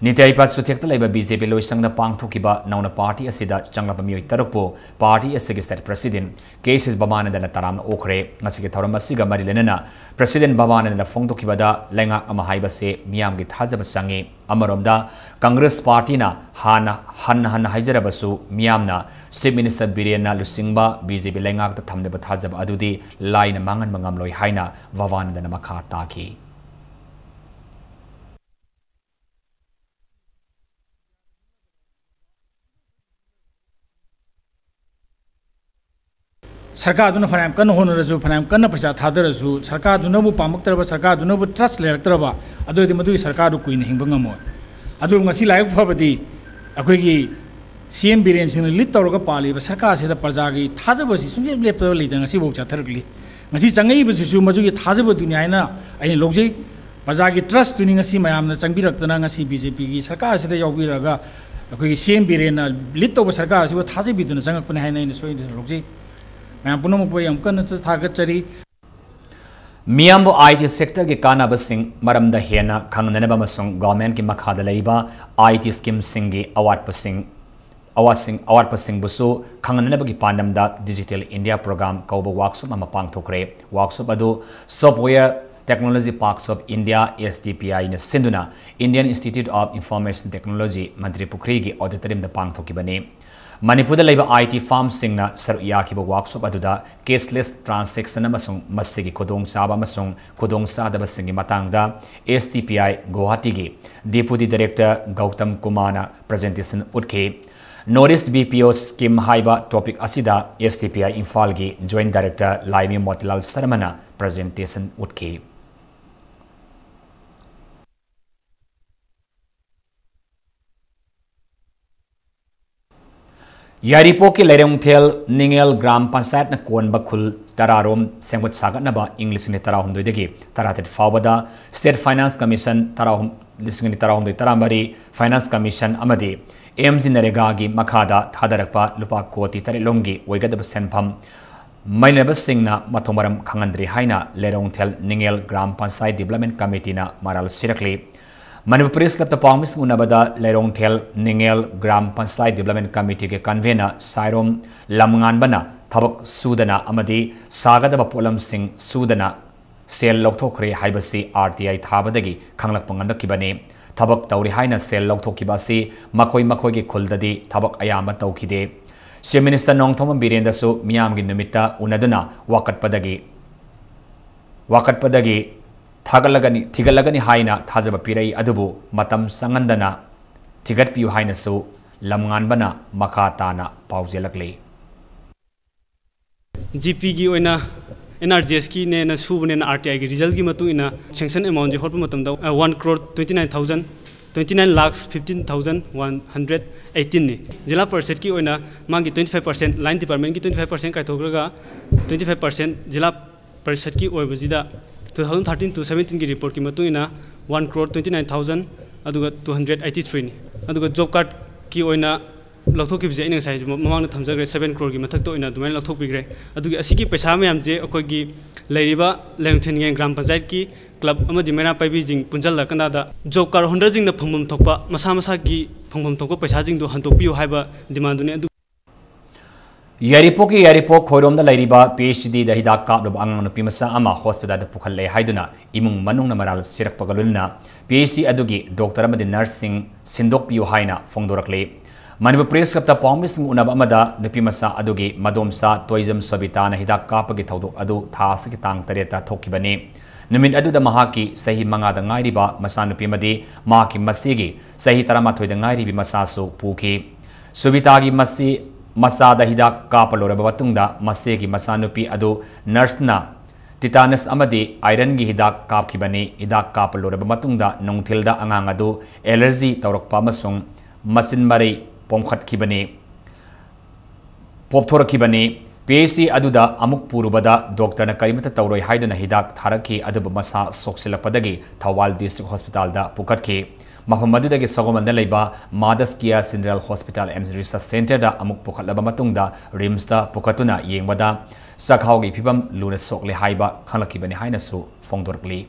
ꯅꯤꯇꯩꯄꯥꯠ ꯆꯨꯊꯦꯛꯇ ꯂꯩꯕ B J P ꯂꯣꯏꯁꯪꯗ ꯄꯥꯡꯊꯣꯛꯈꯤꯕ ꯅꯧꯅ party ꯑꯁꯤꯗ ꯆꯪꯂꯛꯄ ꯃꯤꯑꯣꯏ ꯇꯔꯨꯛꯄꯨ party ꯑꯁꯤꯒꯤ state president K C Babanandana ꯇꯔꯥꯝꯅ ꯑꯣꯛꯈ꯭ꯔꯦ꯫ ꯉꯁꯤꯒꯤ ꯊꯧꯔꯝ ꯑꯁꯤꯒ ꯃꯔꯤ ꯂꯩꯅꯅ President Babanandana ꯐꯣꯡꯗꯣꯛꯈꯤꯕꯗ, ꯂꯩꯉꯥꯛ ꯑꯃ ꯍꯥꯏꯕꯁꯦ ꯃꯤꯌꯥꯝꯒꯤ ꯊꯥꯖꯕ ꯆꯪꯏ꯫ ꯑꯃꯔꯣꯝꯗ Congress party ꯅ ꯍꯥꯟꯅ, ꯍꯟꯅ ꯍꯟꯅ ꯍꯥꯏꯖꯔꯕꯁꯨ, ꯃꯤꯌꯥꯝꯅ Chief Minister ꯕꯤꯔꯦꯟꯅ ꯂꯨꯆꯤꯡꯕ B J P ꯂꯩꯉꯥꯛꯇ ꯊꯝꯂꯤꯕ ꯊꯥꯖꯕ ꯑꯗꯨꯗꯤ ꯂꯥꯏꯅ ꯃꯥꯡꯍꯟꯕ ꯉꯝꯂꯣꯏ ꯍꯥꯏꯅ ꯕꯕꯥꯅꯟꯗꯅ ꯃꯈꯥ ꯇꯥꯈꯤ꯫ ꯁꯔꯀꯥꯔꯗꯨꯅ ꯐꯅꯌꯥꯝ ꯀꯟꯅ ꯍꯣꯠꯅꯔꯁꯨ, ꯐꯅꯌꯥꯝ ꯀꯟꯅ ꯄꯩꯁꯥ ꯊꯥꯗꯔꯁꯨ, ꯁꯔꯀꯥꯔꯗꯨꯅꯕꯨ ꯄꯥꯝꯃꯛꯇ꯭ꯔꯕ, ꯁꯔꯀꯥꯔꯗꯨꯅꯕꯨ trust ꯂꯩꯔꯛꯇ꯭ꯔꯕ, ꯑꯗꯨ ꯑꯣꯏꯔꯗꯤ ꯃꯗꯨꯒꯤ ꯁꯔꯀꯥꯔꯗꯨ ꯀꯨꯏꯅ ꯍꯤꯡꯕ ꯉꯝꯃꯣꯏ꯫ ꯑꯗꯨ ꯉꯁꯤ ꯂꯥꯏꯕꯛ ꯐꯕꯗꯤ ꯑꯩꯈꯣꯏꯒꯤ ꯁꯤ ꯑꯦꯝ ꯕꯤꯔꯦꯟ ꯁꯤꯡꯅ lead ꯇꯧꯔꯒ ꯄꯥꯜꯂꯤꯕ ꯁꯔꯀꯥꯔꯁꯤꯗ ꯄ꯭ꯔꯖꯥꯒꯤ ꯊꯥꯖꯕꯁꯤ ꯁꯨꯡꯂꯦꯞ ꯂꯦꯞꯇꯕ ꯂꯩꯇꯅ ꯉꯁꯤꯐꯥꯎ ꯆꯠꯊꯔꯛꯂꯤ꯫ ꯉꯁꯤ ꯆꯪꯉꯛꯏꯕꯁꯤꯁꯨ ꯃꯗꯨꯒꯤ ꯊꯥꯖꯕꯗꯨꯅꯤ ꯍꯥꯏꯅ ꯑꯩꯅ ꯂꯧꯖꯩ꯫ ꯄ꯭ꯔꯖꯥꯒꯤ trustꯇꯨꯅꯤ ꯉꯁꯤ ꯃꯌꯥꯝꯅ ꯆꯪꯕꯤꯔꯛꯇꯅ ꯉꯁꯤ ꯕꯤ ꯖꯦ ꯄꯤꯒꯤ ꯁꯔꯀꯥꯔꯁꯤꯗ ꯌꯥꯎꯕꯤꯔꯒ ꯑꯩꯈꯣꯏꯒꯤ ꯁꯤ ꯑꯦꯝ ꯕꯤꯔꯦꯟꯅ lead ꯇꯧꯕ ꯁꯔꯀꯥꯔ ꯑꯁꯤꯕꯨ ꯊꯥꯖꯕꯤꯗꯨꯅ ꯆꯪꯉꯛꯄꯅꯤ ꯍꯥꯏꯅ ꯑꯩꯅ ꯁꯣꯏꯗꯅ ꯂꯧꯖꯩ꯫ ꯃꯌꯥꯝ ꯄꯨꯝꯅꯃꯛꯄꯨ ꯑꯩ ꯑꯃꯨꯛ ꯍꯟꯅ ꯊꯥꯒꯠꯆꯔꯤ꯫ ꯃꯤꯌꯥꯝꯕꯨ ꯑꯥꯏ ꯇꯤ sectorꯒꯤ ꯀꯥꯟꯅꯕꯁꯤꯡ ꯃꯔꯝꯗ ꯍꯦꯟꯅ ꯈꯪꯅꯅꯕ ꯑꯃꯁꯨꯡ governmentꯀꯤ ꯃꯈꯥꯗ ꯂꯩꯕ ꯑꯥꯏ ꯇꯤ schemeꯁꯤꯡꯒꯤ ꯑꯋꯥꯠꯄꯁꯤꯡ, ꯑꯋꯥꯠꯁꯤꯡ, ꯑꯋꯥꯠꯄꯁꯤꯡꯕꯨꯁꯨ ꯈꯪꯍꯟꯅꯕꯒꯤ ꯄꯥꯟꯗꯝꯗ Digital India Program ꯀꯧꯕ workshop ꯑꯃ ꯄꯥꯡꯊꯣꯛꯈ꯭ꯔꯦ꯫ Workshop ꯑꯗꯨ Software Technology Parks of India, S T P I ꯅ ꯁꯤꯟꯗꯨꯅ Indian Institute of Information Technology, ꯃꯟꯇ꯭ꯔꯤ ꯄꯨꯈ꯭ꯔꯤꯒꯤ auditoriumꯗ ꯄꯥꯡꯊꯣꯛꯈꯤꯕꯅꯤ꯫ ꯃꯅꯤꯄꯨꯔꯗ ꯂꯩꯕ ꯑꯥꯏ ꯇꯤ firmꯁꯤꯡꯅ ꯁꯔꯨꯛ ꯌꯥꯈꯤꯕ workshop ꯑꯗꯨꯗ cashless transaction ꯑꯃꯁꯨꯡ ꯃꯁꯤꯒꯤ ꯈꯨꯗꯣꯡꯆꯥꯕ ꯑꯃꯁꯨꯡ ꯈꯨꯗꯣꯡꯆꯥꯗꯕꯁꯤꯡꯒꯤ ꯃꯇꯥꯡꯗ S T P I ꯒꯨꯋꯥꯍꯥꯇꯤꯒꯤ Deputy Director Gautam ꯀꯨꯃꯥꯔꯅ presentation ꯎꯠꯈꯤ꯫ North East B P O scheme ꯍꯥꯏꯕ topic ꯑꯁꯤꯗ S T P I ꯏꯝꯐꯥꯜꯒꯤ Joint Director ꯂꯥꯏꯃꯤ ꯃꯣꯇꯤꯂꯥꯜ ꯁꯔꯃꯅ presentation ꯎꯠꯈꯤ꯫ ꯌꯥꯏꯔꯤꯄꯣꯛꯀꯤ ꯂꯩꯔꯣꯡꯊꯦꯜ ꯅꯤꯡꯉꯦꯜ ꯒ꯭ꯔꯥꯝ ꯄꯟꯆꯥꯌꯠꯅ ꯀꯣꯟꯕ ꯈꯨꯜ ꯇꯔꯥꯔꯣꯝ ꯁꯦꯝꯒꯠ ꯁꯥꯒꯠꯅꯕ ꯏꯪ ꯂꯤꯁꯤꯡ ꯑꯅꯤ ꯇꯔꯥꯍꯨꯝꯗꯣꯏꯗꯒꯤ ꯇꯔꯥꯇꯔꯦꯠ ꯐꯥꯎꯕꯗ State Finance Commission ꯇꯔꯥꯍꯨꯝ, ꯂꯤꯁꯤꯡ ꯑꯅꯤ ꯇꯔꯥꯍꯨꯝꯗꯣꯏ ꯇꯔꯥꯃꯔꯤ Finance Commission ꯑꯃꯗꯤ M G NREGAꯒꯤ ꯃꯈꯥꯗ ꯊꯥꯗꯔꯛꯄ ꯂꯨꯄꯥ ꯀꯣꯇꯤ ꯇꯔꯦꯠ ꯂꯣꯝꯒꯤ ꯑꯣꯏꯒꯗꯕ ꯁꯦꯟꯐꯝ ꯃꯩꯅꯕꯁꯤꯡꯅ ꯃꯊꯣꯡ ꯃꯔꯝ ꯈꯪꯍꯟꯗ꯭ꯔꯤ ꯍꯥꯏꯅ ꯂꯩꯔꯣꯡꯊꯦꯜ ꯅꯤꯡꯉꯦꯜ ꯒ꯭ꯔꯥꯝ ꯄꯟꯆꯥꯌꯠ Development Committeeꯅ ꯃꯔꯥꯜ ꯁꯤꯔꯛꯂꯤ꯫ ꯃꯅꯤꯄꯨꯔ Press Clubꯇ ꯄꯥꯎꯃꯤꯁꯤꯡ ꯎꯅꯕꯗ ꯂꯩꯔꯣꯡꯊꯦꯜ ꯅꯤꯡꯉꯦꯜ ꯒ꯭ꯔꯥꯝ ꯄꯟꯆꯥꯌꯠ Development Committeeꯒꯤ convener ꯁꯥꯏꯔꯣꯝ ꯂꯝꯉꯥꯟꯕꯅ ꯊꯕꯛ ꯁꯨꯗꯅ ꯑꯃꯗꯤ ꯁꯥꯒꯗꯕ ꯄꯣꯠꯂꯝꯁꯤꯡ ꯁꯨꯗꯅ ꯁꯦꯜ ꯂꯧꯊꯣꯛꯈ꯭ꯔꯦ ꯍꯥꯏꯕꯁꯤ R T I ꯊꯥꯕꯗꯒꯤ ꯈꯪꯂꯛꯄ ꯉꯝꯂꯛꯈꯤꯕꯅꯤ꯫ ꯊꯕꯛ ꯇꯧꯔꯤ ꯍꯥꯏꯅ ꯁꯦꯜ ꯂꯧꯊꯣꯛꯈꯤꯕ ꯑꯁꯤ ꯃꯈꯣꯏ ꯃꯈꯣꯏꯒꯤ ꯈꯨꯜꯗꯗꯤ ꯊꯕꯛ ꯑꯌꯥꯝꯕ ꯇꯧꯈꯤꯗꯦ꯫ Chief Minister ꯅꯣꯡꯊꯣꯝꯕꯝ ꯕꯤꯔꯦꯟꯗꯁꯨ ꯃꯤꯌꯥꯝꯒꯤ ꯅꯨꯃꯤꯠꯇ ꯎꯅꯗꯨꯅ ꯋꯥꯀꯠꯄꯗꯒꯤ, ꯋꯥꯀꯠꯄꯗꯒꯤ ꯊꯥꯒꯠꯂꯒꯅꯤ, ꯊꯤꯒꯠꯂꯒꯅꯤ ꯍꯥꯏꯅ ꯊꯥꯖꯕ ꯄꯤꯔꯛꯏ, ꯑꯗꯨꯕꯨ ꯃꯇꯝ ꯆꯪꯍꯟꯗꯅ ꯊꯤꯒꯠꯄꯤꯌꯨ ꯍꯥꯏꯅꯁꯨ ꯂꯝꯉꯥꯟꯕꯅ ꯃꯈꯥ ꯇꯥꯅ ꯄꯥꯎꯖꯦꯜꯂꯛꯂꯤ꯫ ꯖꯤ ꯄꯤꯒꯤ ꯑꯣꯏꯅ ꯑꯦꯟ ꯑꯥꯔ ꯖꯤ ꯑꯦꯁꯀꯤꯅꯦꯅ ꯁꯨꯕꯅꯦꯅ ꯑꯥꯔ ꯇꯤ ꯑꯥꯏꯒꯤ ꯔꯤꯖꯜꯒꯤ ꯃꯇꯨꯡ ꯏꯟꯅ ꯁꯦꯡꯁꯟ ꯑꯦꯃꯥꯎꯟꯁꯦ ꯍꯣꯠꯄ ꯃꯇꯝꯗ one crore twenty nine thousand, twenty nine lakhs fifteen thousand one hundred eighteen ꯅꯤ꯫ ꯖꯤꯂꯥ ꯄꯔꯤꯁꯠꯀꯤ ꯑꯣꯏꯅ ꯃꯥꯒꯤ twenty five percent, line department ꯀꯤ twenty five percent ꯀꯥꯏꯊꯣꯛꯈ꯭ꯔꯒ twenty five percent zila ꯄꯔꯤꯁꯠꯀꯤ ꯑꯣꯏꯕꯁꯤꯗ two thousand thirteen to seventeen ꯒꯤ ꯔꯤꯄꯣꯔꯠꯀꯤ ꯃꯇꯨꯡ ꯏꯟꯅ one crore twenty nine thousand ꯑꯗꯨꯒ two hundred eighty ꯊ꯭ꯔꯤꯅꯤ꯫ ꯑꯗꯨꯒ ꯖꯣꯕ ꯀꯥꯔꯗꯀꯤ ꯑꯣꯏꯅ ꯂꯧꯊꯣꯛꯈꯤꯕꯁꯦ ꯑꯩꯅ ꯉꯁꯥꯏ ꯃꯃꯥꯡꯗ ꯊꯝꯖꯈ꯭ꯔꯦ, ꯁꯕꯦꯟ ꯀ꯭ꯔꯣꯔꯒꯤ ꯃꯊꯛꯇ ꯑꯣꯏꯅ ꯑꯗꯨꯃꯥꯏꯅ ꯂꯧꯊꯣꯛꯄꯤꯈ꯭ꯔꯦ꯫ ꯑꯗꯨꯒꯤ ꯑꯁꯤꯒꯤ ꯄꯩꯁꯥ ꯃꯌꯥꯝꯁꯦ ꯑꯩꯈꯣꯏꯒꯤ ꯂꯩꯔꯤꯕ ꯂꯩꯔꯣꯡꯊꯦꯟꯒꯦꯡ ꯒ꯭ꯔꯥꯝ ꯄꯟꯆꯥꯌꯠꯀꯤ ꯀ꯭ꯂꯕ ꯑꯃꯗꯤ ꯃꯩꯔꯥ ꯄꯥꯏꯕꯤꯁꯤꯡ ꯄꯨꯟꯁꯤꯜꯂꯀꯥꯟꯗ ꯖꯣꯕ ꯀꯥꯔꯗ ꯍꯣꯜꯗꯔꯁꯤꯡꯅ ꯐꯪꯐꯝ ꯊꯣꯛꯄ, ꯃꯁꯥ ꯃꯁꯥꯒꯤ ꯐꯪꯐꯝ ꯊꯣꯛꯄ ꯄꯩꯁꯥꯁꯤꯡꯗꯣ ꯍꯟꯗꯣꯛꯄꯤꯌꯨ ꯍꯥꯏꯕ ꯗꯤꯃꯥꯟꯗꯨꯅꯤ꯫ ꯑꯗꯨ ꯌꯥꯏꯔꯤꯄꯣꯛꯀꯤ ꯌꯥꯏꯔꯤꯄꯣꯛ ꯈꯣꯏꯔꯣꯝꯗ ꯂꯩꯔꯤꯕ ꯄꯤ ꯑꯩꯆ ꯗꯤꯗ ꯍꯤꯗꯥꯛ ꯀꯥꯞꯂꯨꯕ ꯑꯉꯥꯡ ꯅꯨꯄꯤ ꯃꯆꯥ ꯑꯃ ꯍꯣꯁꯄꯤꯇꯥꯜꯗ ꯄꯨꯈꯠꯂꯦ ꯍꯥꯏꯗꯨꯅ ꯏꯃꯨꯡ ꯃꯅꯨꯡꯅ ꯃꯔꯥꯜ ꯁꯤꯔꯛꯄꯒ ꯂꯣꯏꯅꯅ ꯄꯤ ꯑꯩꯆ ꯗꯤ ꯑꯗꯨꯒꯤ ꯗꯣꯛꯇꯔ ꯑꯃꯗꯤ ꯅꯔꯁꯁꯤꯡ ꯁꯤꯟꯗꯣꯛꯄꯤꯌꯨ ꯍꯥꯏꯅ ꯐꯣꯡꯗꯣꯔꯛꯂꯤ꯫ ꯃꯅꯤꯄꯨꯔ ꯄ꯭ꯔꯦꯁ ꯀ꯭ꯂꯕꯇ ꯄꯥꯎꯃꯤꯁꯤꯡ ꯎꯅꯕ ꯑꯃꯗ ꯅꯨꯄꯤ ꯃꯆꯥ ꯑꯗꯨꯒꯤ ꯃꯗꯣꯝꯆꯥ ꯇꯣꯏꯖꯝ ꯁꯣꯕꯤꯇꯥꯅ ꯍꯤꯗꯥꯛ ꯀꯥꯞꯄꯒꯤ ꯊꯧꯗꯣꯛ ꯑꯗꯨ ꯊꯥ ꯑꯁꯤꯒꯤ ꯇꯥꯡ ꯇꯔꯦꯠꯇ ꯊꯣꯛꯈꯤꯕꯅꯤ꯫ ꯅꯨꯃꯤꯠ ꯑꯗꯨꯗ ꯃꯍꯥꯛꯀꯤ ꯆꯍꯤ ꯃꯉꯥꯗ ꯉꯥꯏꯔꯤꯕ ꯃꯆꯥꯅꯨꯄꯤ ꯑꯃꯗꯤ ꯃꯍꯥꯛꯀꯤ ꯃꯆꯦꯒꯤ ꯆꯍꯤ ꯇꯔꯥꯃꯥꯊꯣꯏꯗ ꯉꯥꯏꯔꯤꯕꯤ ꯃꯆꯥꯁꯨ ꯄꯨꯈꯤ꯫ ꯁꯨꯕꯤꯇꯥꯒꯤ ꯃꯆꯦ ꯃꯆꯥꯗ ꯍꯤꯗꯥꯛ ꯀꯥꯞꯄ ꯂꯣꯏꯔꯕ ꯃꯇꯨꯡꯗ ꯃꯆꯦꯒꯤ ꯃꯆꯥꯅꯨꯄꯤ ꯑꯗꯨ ꯅꯔꯁꯅ ꯇꯤꯇꯥꯅꯁ ꯑꯃꯗꯤ ꯑꯥꯏꯔꯟꯒꯤ ꯍꯤꯗꯥꯛ ꯀꯥꯞꯈꯤꯕꯅꯤ꯫ ꯍꯤꯗꯥꯛ ꯀꯥꯞꯄ ꯂꯣꯏꯔꯕ ꯃꯇꯨꯡꯗ ꯅꯨꯡꯊꯤꯜꯗ ꯑꯉꯥꯡ ꯑꯗꯨ ꯑꯦꯂꯔꯖꯤ ꯇꯧꯔꯛꯄ ꯑꯃꯁꯨꯡ ꯃꯆꯤꯟ ꯃꯔꯩ ꯄꯣꯝꯈꯠꯈꯤꯕꯅꯤ, ꯄꯣꯞꯊꯣꯔꯛꯈꯤꯕꯅꯤ꯫ ꯄꯤ ꯑꯩꯆ ꯁꯤ ꯑꯗꯨꯗ ꯑꯃꯨꯛ ꯄꯨꯔꯨꯕꯗ ꯗꯣꯛꯇꯔꯅ ꯀꯔꯤꯃꯠꯇ ꯇꯧꯔꯣꯏ ꯍꯥꯏꯗꯨꯅ ꯍꯤꯗꯥꯛ ꯊꯥꯔꯛꯈꯤ, ꯑꯗꯨꯕꯨ ꯃꯁꯥ ꯁꯣꯛꯆꯤꯜꯂꯛꯄꯗꯒꯤ ꯊꯧꯕꯥꯜ ꯗꯤꯁꯇ꯭ꯔꯤꯛ ꯍꯣꯁꯄꯤꯇꯥꯜꯗ ꯄꯨꯈꯠꯈꯤ꯫ ꯃꯐꯝ ꯑꯗꯨꯗꯒꯤ ꯁꯒꯣꯜꯕꯟꯗ ꯂꯩꯕ ꯃꯥꯗꯁ ꯀꯤꯌꯥ ꯖꯦꯅꯔꯦꯜ ꯍꯣꯁꯄꯤꯇꯥꯜ ꯑꯦꯟ ꯔꯤꯁꯔꯆ ꯁꯦꯟꯇꯔꯗ ꯑꯃꯨꯛ ꯄꯨꯈꯠꯂꯕ ꯃꯇꯨꯡꯗ ꯔꯤꯝꯁꯇ ꯄꯨꯈꯠꯇꯨꯅ ꯌꯦꯡꯕꯗ ꯆꯥꯛꯈꯥꯎꯒꯤ ꯐꯤꯕꯝ ꯂꯨꯅ ꯁꯣꯛꯂꯦ ꯍꯥꯏꯕ ꯈꯪꯂꯛꯈꯤꯕꯅꯤ ꯍꯥꯏꯅꯁꯨ ꯐꯣꯡꯗꯣꯔꯛꯂꯤ꯫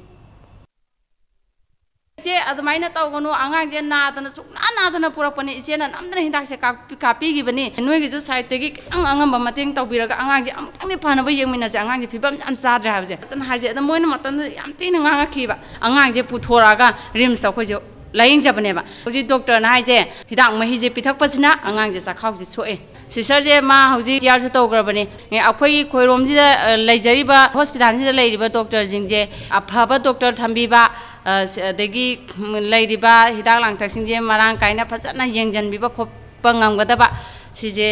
"ꯏꯆꯦ, ꯑꯗꯨꯃꯥꯏꯅ ꯇꯧꯒꯅꯨ, ꯑꯉꯥꯡꯁꯦ ꯅꯥꯗꯅ, ꯁꯨꯡꯅꯥ ꯅꯥꯗꯅ ꯄꯨꯔꯛꯄꯅꯤ, ꯏꯆꯦꯅ ꯅꯝꯗꯅ ꯍꯤꯗꯥꯛꯁꯦ ꯀꯥꯞꯄꯤ-, ꯀꯥꯞꯄꯤꯈꯤꯕꯅꯤ, ꯅꯣꯏꯒꯤꯁꯨ ꯁꯥꯏꯠꯇꯒꯤ ꯈꯤꯇꯪ ꯑꯉꯝꯕ ꯃꯇꯦꯡ ꯇꯧꯕꯤꯔꯒ ꯑꯉꯥꯡꯁꯦ ꯑꯃꯨꯛꯇꯪꯗꯤ ꯐꯅꯕ ꯌꯦꯡꯃꯤꯟꯅꯁꯦ, ꯑꯉꯥꯡꯁꯦ ꯐꯤꯕꯝ ꯌꯥꯝ ꯆꯥꯗ꯭ꯔꯦ" ꯍꯥꯏꯕꯁꯦ ꯐꯖꯅ ꯍꯥꯏꯖꯩ꯫ ꯑꯗ ꯃꯣꯏꯅ ꯃꯇꯝꯗꯨꯗ ꯌꯥꯝ ꯊꯤꯅ ꯉꯥꯡꯉꯛꯈꯤꯕ꯫ ꯑꯉꯥꯡꯁꯦ ꯄꯨꯊꯣꯔꯛꯑꯒ ꯔꯤꯝꯁꯇ ꯑꯩꯈꯣꯏꯁꯦ ꯂꯥꯌꯦꯡꯖꯕꯅꯦꯕ꯫ ꯍꯧꯖꯤꯛ ꯗꯣꯛꯇꯔꯅ ꯍꯥꯏꯁꯦ, "ꯍꯤꯗꯥꯛ ꯃꯍꯤꯁꯦ ꯄꯤꯊꯛꯄꯁꯤꯅ ꯑꯉꯥꯡꯁꯦ ꯆꯥꯛꯈꯥꯎꯁꯦ ꯁꯣꯛꯑꯦ"꯫ ꯁꯤꯁꯇꯔꯁꯦ ꯃꯥ ꯍꯧꯖꯤꯛ ꯇꯤ ꯑꯥꯔꯁꯨ ꯇꯧꯈ꯭ꯔꯕꯅꯦ꯫ ꯑꯦ, ꯑꯩꯈꯣꯏꯒꯤ ꯈꯣꯏꯔꯣꯝꯁꯤꯗ, ꯑ, ꯂꯩꯖꯔꯤꯕ ꯍꯣꯁꯄꯤꯇꯥꯜꯁꯤꯗ ꯂꯩꯔꯤꯕ ꯗꯣꯛꯇꯔꯁꯤꯡꯁꯦ ꯑꯐꯕ ꯗꯣꯛꯇꯔ ꯊꯝꯕꯤꯕ, ꯑ, ꯁ-, ꯑꯗꯒꯤ, ꯎꯝ, ꯂꯩꯔꯤꯕ ꯍꯤꯗꯥꯛ ꯂꯥꯡꯊꯛꯁꯤꯡꯁꯦ ꯃꯔꯥꯡ ꯀꯥꯏꯅ ꯐꯖꯅ ꯌꯦꯡꯁꯤꯟꯕꯤꯕ ꯈꯣꯠꯄ ꯉꯝꯒꯗꯕ ꯁꯤꯁꯦ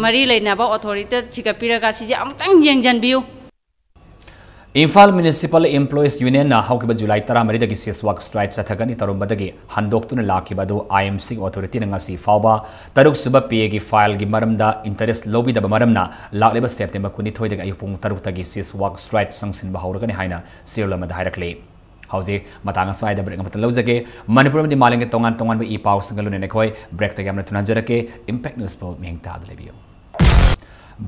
ꯃꯔꯤ ꯂꯩꯅꯕ ꯑꯣꯊꯣꯔꯤꯇꯤꯗ ꯊꯤꯒꯠꯄꯤꯔꯒ ꯁꯤꯁꯦ ꯑꯃꯨꯛꯇꯪ ꯌꯦꯡꯁꯤꯟꯕꯤꯌꯨ꯫ ꯏꯝꯐꯥꯜ ꯃ꯭ꯌꯨꯅꯤꯁꯤꯄꯥꯜ ꯏꯝꯄ꯭ꯂꯣꯌꯤꯁ ꯌꯨꯅꯤꯌꯟꯅ ꯍꯧꯈꯤꯕ ꯖꯨꯂꯥꯏ ꯇꯔꯥꯃꯔꯤꯗꯒꯤ ꯁꯤꯁꯋꯥꯛ ꯁ꯭ꯇ꯭ꯔꯥꯏꯛ ꯆꯠꯊꯒꯅꯤ ꯇꯧꯔꯝꯕꯗꯒꯤ ꯍꯟꯗꯣꯛꯇꯨꯅ ꯂꯥꯛꯈꯤꯕ ꯑꯗꯨ ꯑꯥꯏ ꯑꯦꯝ ꯁꯤ ꯑꯣꯊꯣꯔꯤꯇꯤꯅ ꯉꯁꯤ ꯐꯥꯎꯕ ꯇꯔꯨꯛ ꯁꯨꯕ ꯄꯦꯒꯤ ꯐꯥꯏꯜꯒꯤ ꯃꯔꯝꯗ ꯏꯟꯇꯔꯦꯁ ꯂꯧꯕꯤꯗꯕ ꯃꯔꯝꯅ ꯂꯥꯛꯂꯤꯕ ꯁꯦꯞꯇꯦꯝꯕꯔ ꯀꯨꯟꯅꯤꯊꯣꯏꯗꯒꯤ ꯑꯌꯨꯛ ꯄꯨꯡ ꯇꯔꯨꯛꯇꯒꯤ ꯁꯤꯁꯋꯥꯛ ꯁ꯭ꯇ꯭ꯔꯥꯏꯛ ꯆꯪꯁꯤꯟꯕ ꯍꯧꯔꯒꯅꯤ ꯍꯥꯏꯅ ꯁꯤꯔꯣꯜ ꯑꯃꯗ ꯍꯥꯏꯔꯛꯂꯤ꯫ ꯍꯧꯖꯤꯛ ꯃꯇꯥꯡ ꯑꯁ꯭ꯋꯥꯏꯗ ꯕ꯭ꯔꯦꯛ ꯑꯃꯇ ꯂꯧꯖꯒꯦ꯫ ꯃꯅꯤꯄꯨꯔ ꯑꯃꯗꯤ ꯃꯥꯂꯦꯝꯒꯤ ꯇꯣꯉꯥꯟ ꯇꯣꯉꯥꯟꯕ ꯏ ꯄꯥꯎꯁꯤꯡꯒ ꯂꯣꯏꯅꯅ ꯑꯩꯈꯣꯏ ꯕ꯭ꯔꯦꯛꯇꯒꯤ ꯌꯥꯝꯅ ꯊꯨꯅ ꯍꯟꯖꯔꯛꯀꯦ꯫ ꯏꯝꯄꯦꯛ ꯅ꯭ꯌꯨꯁꯄꯨ ꯃꯤꯠꯌꯦꯡ ꯇꯥꯗꯨꯅ ꯂꯩꯕꯤꯌꯨ꯫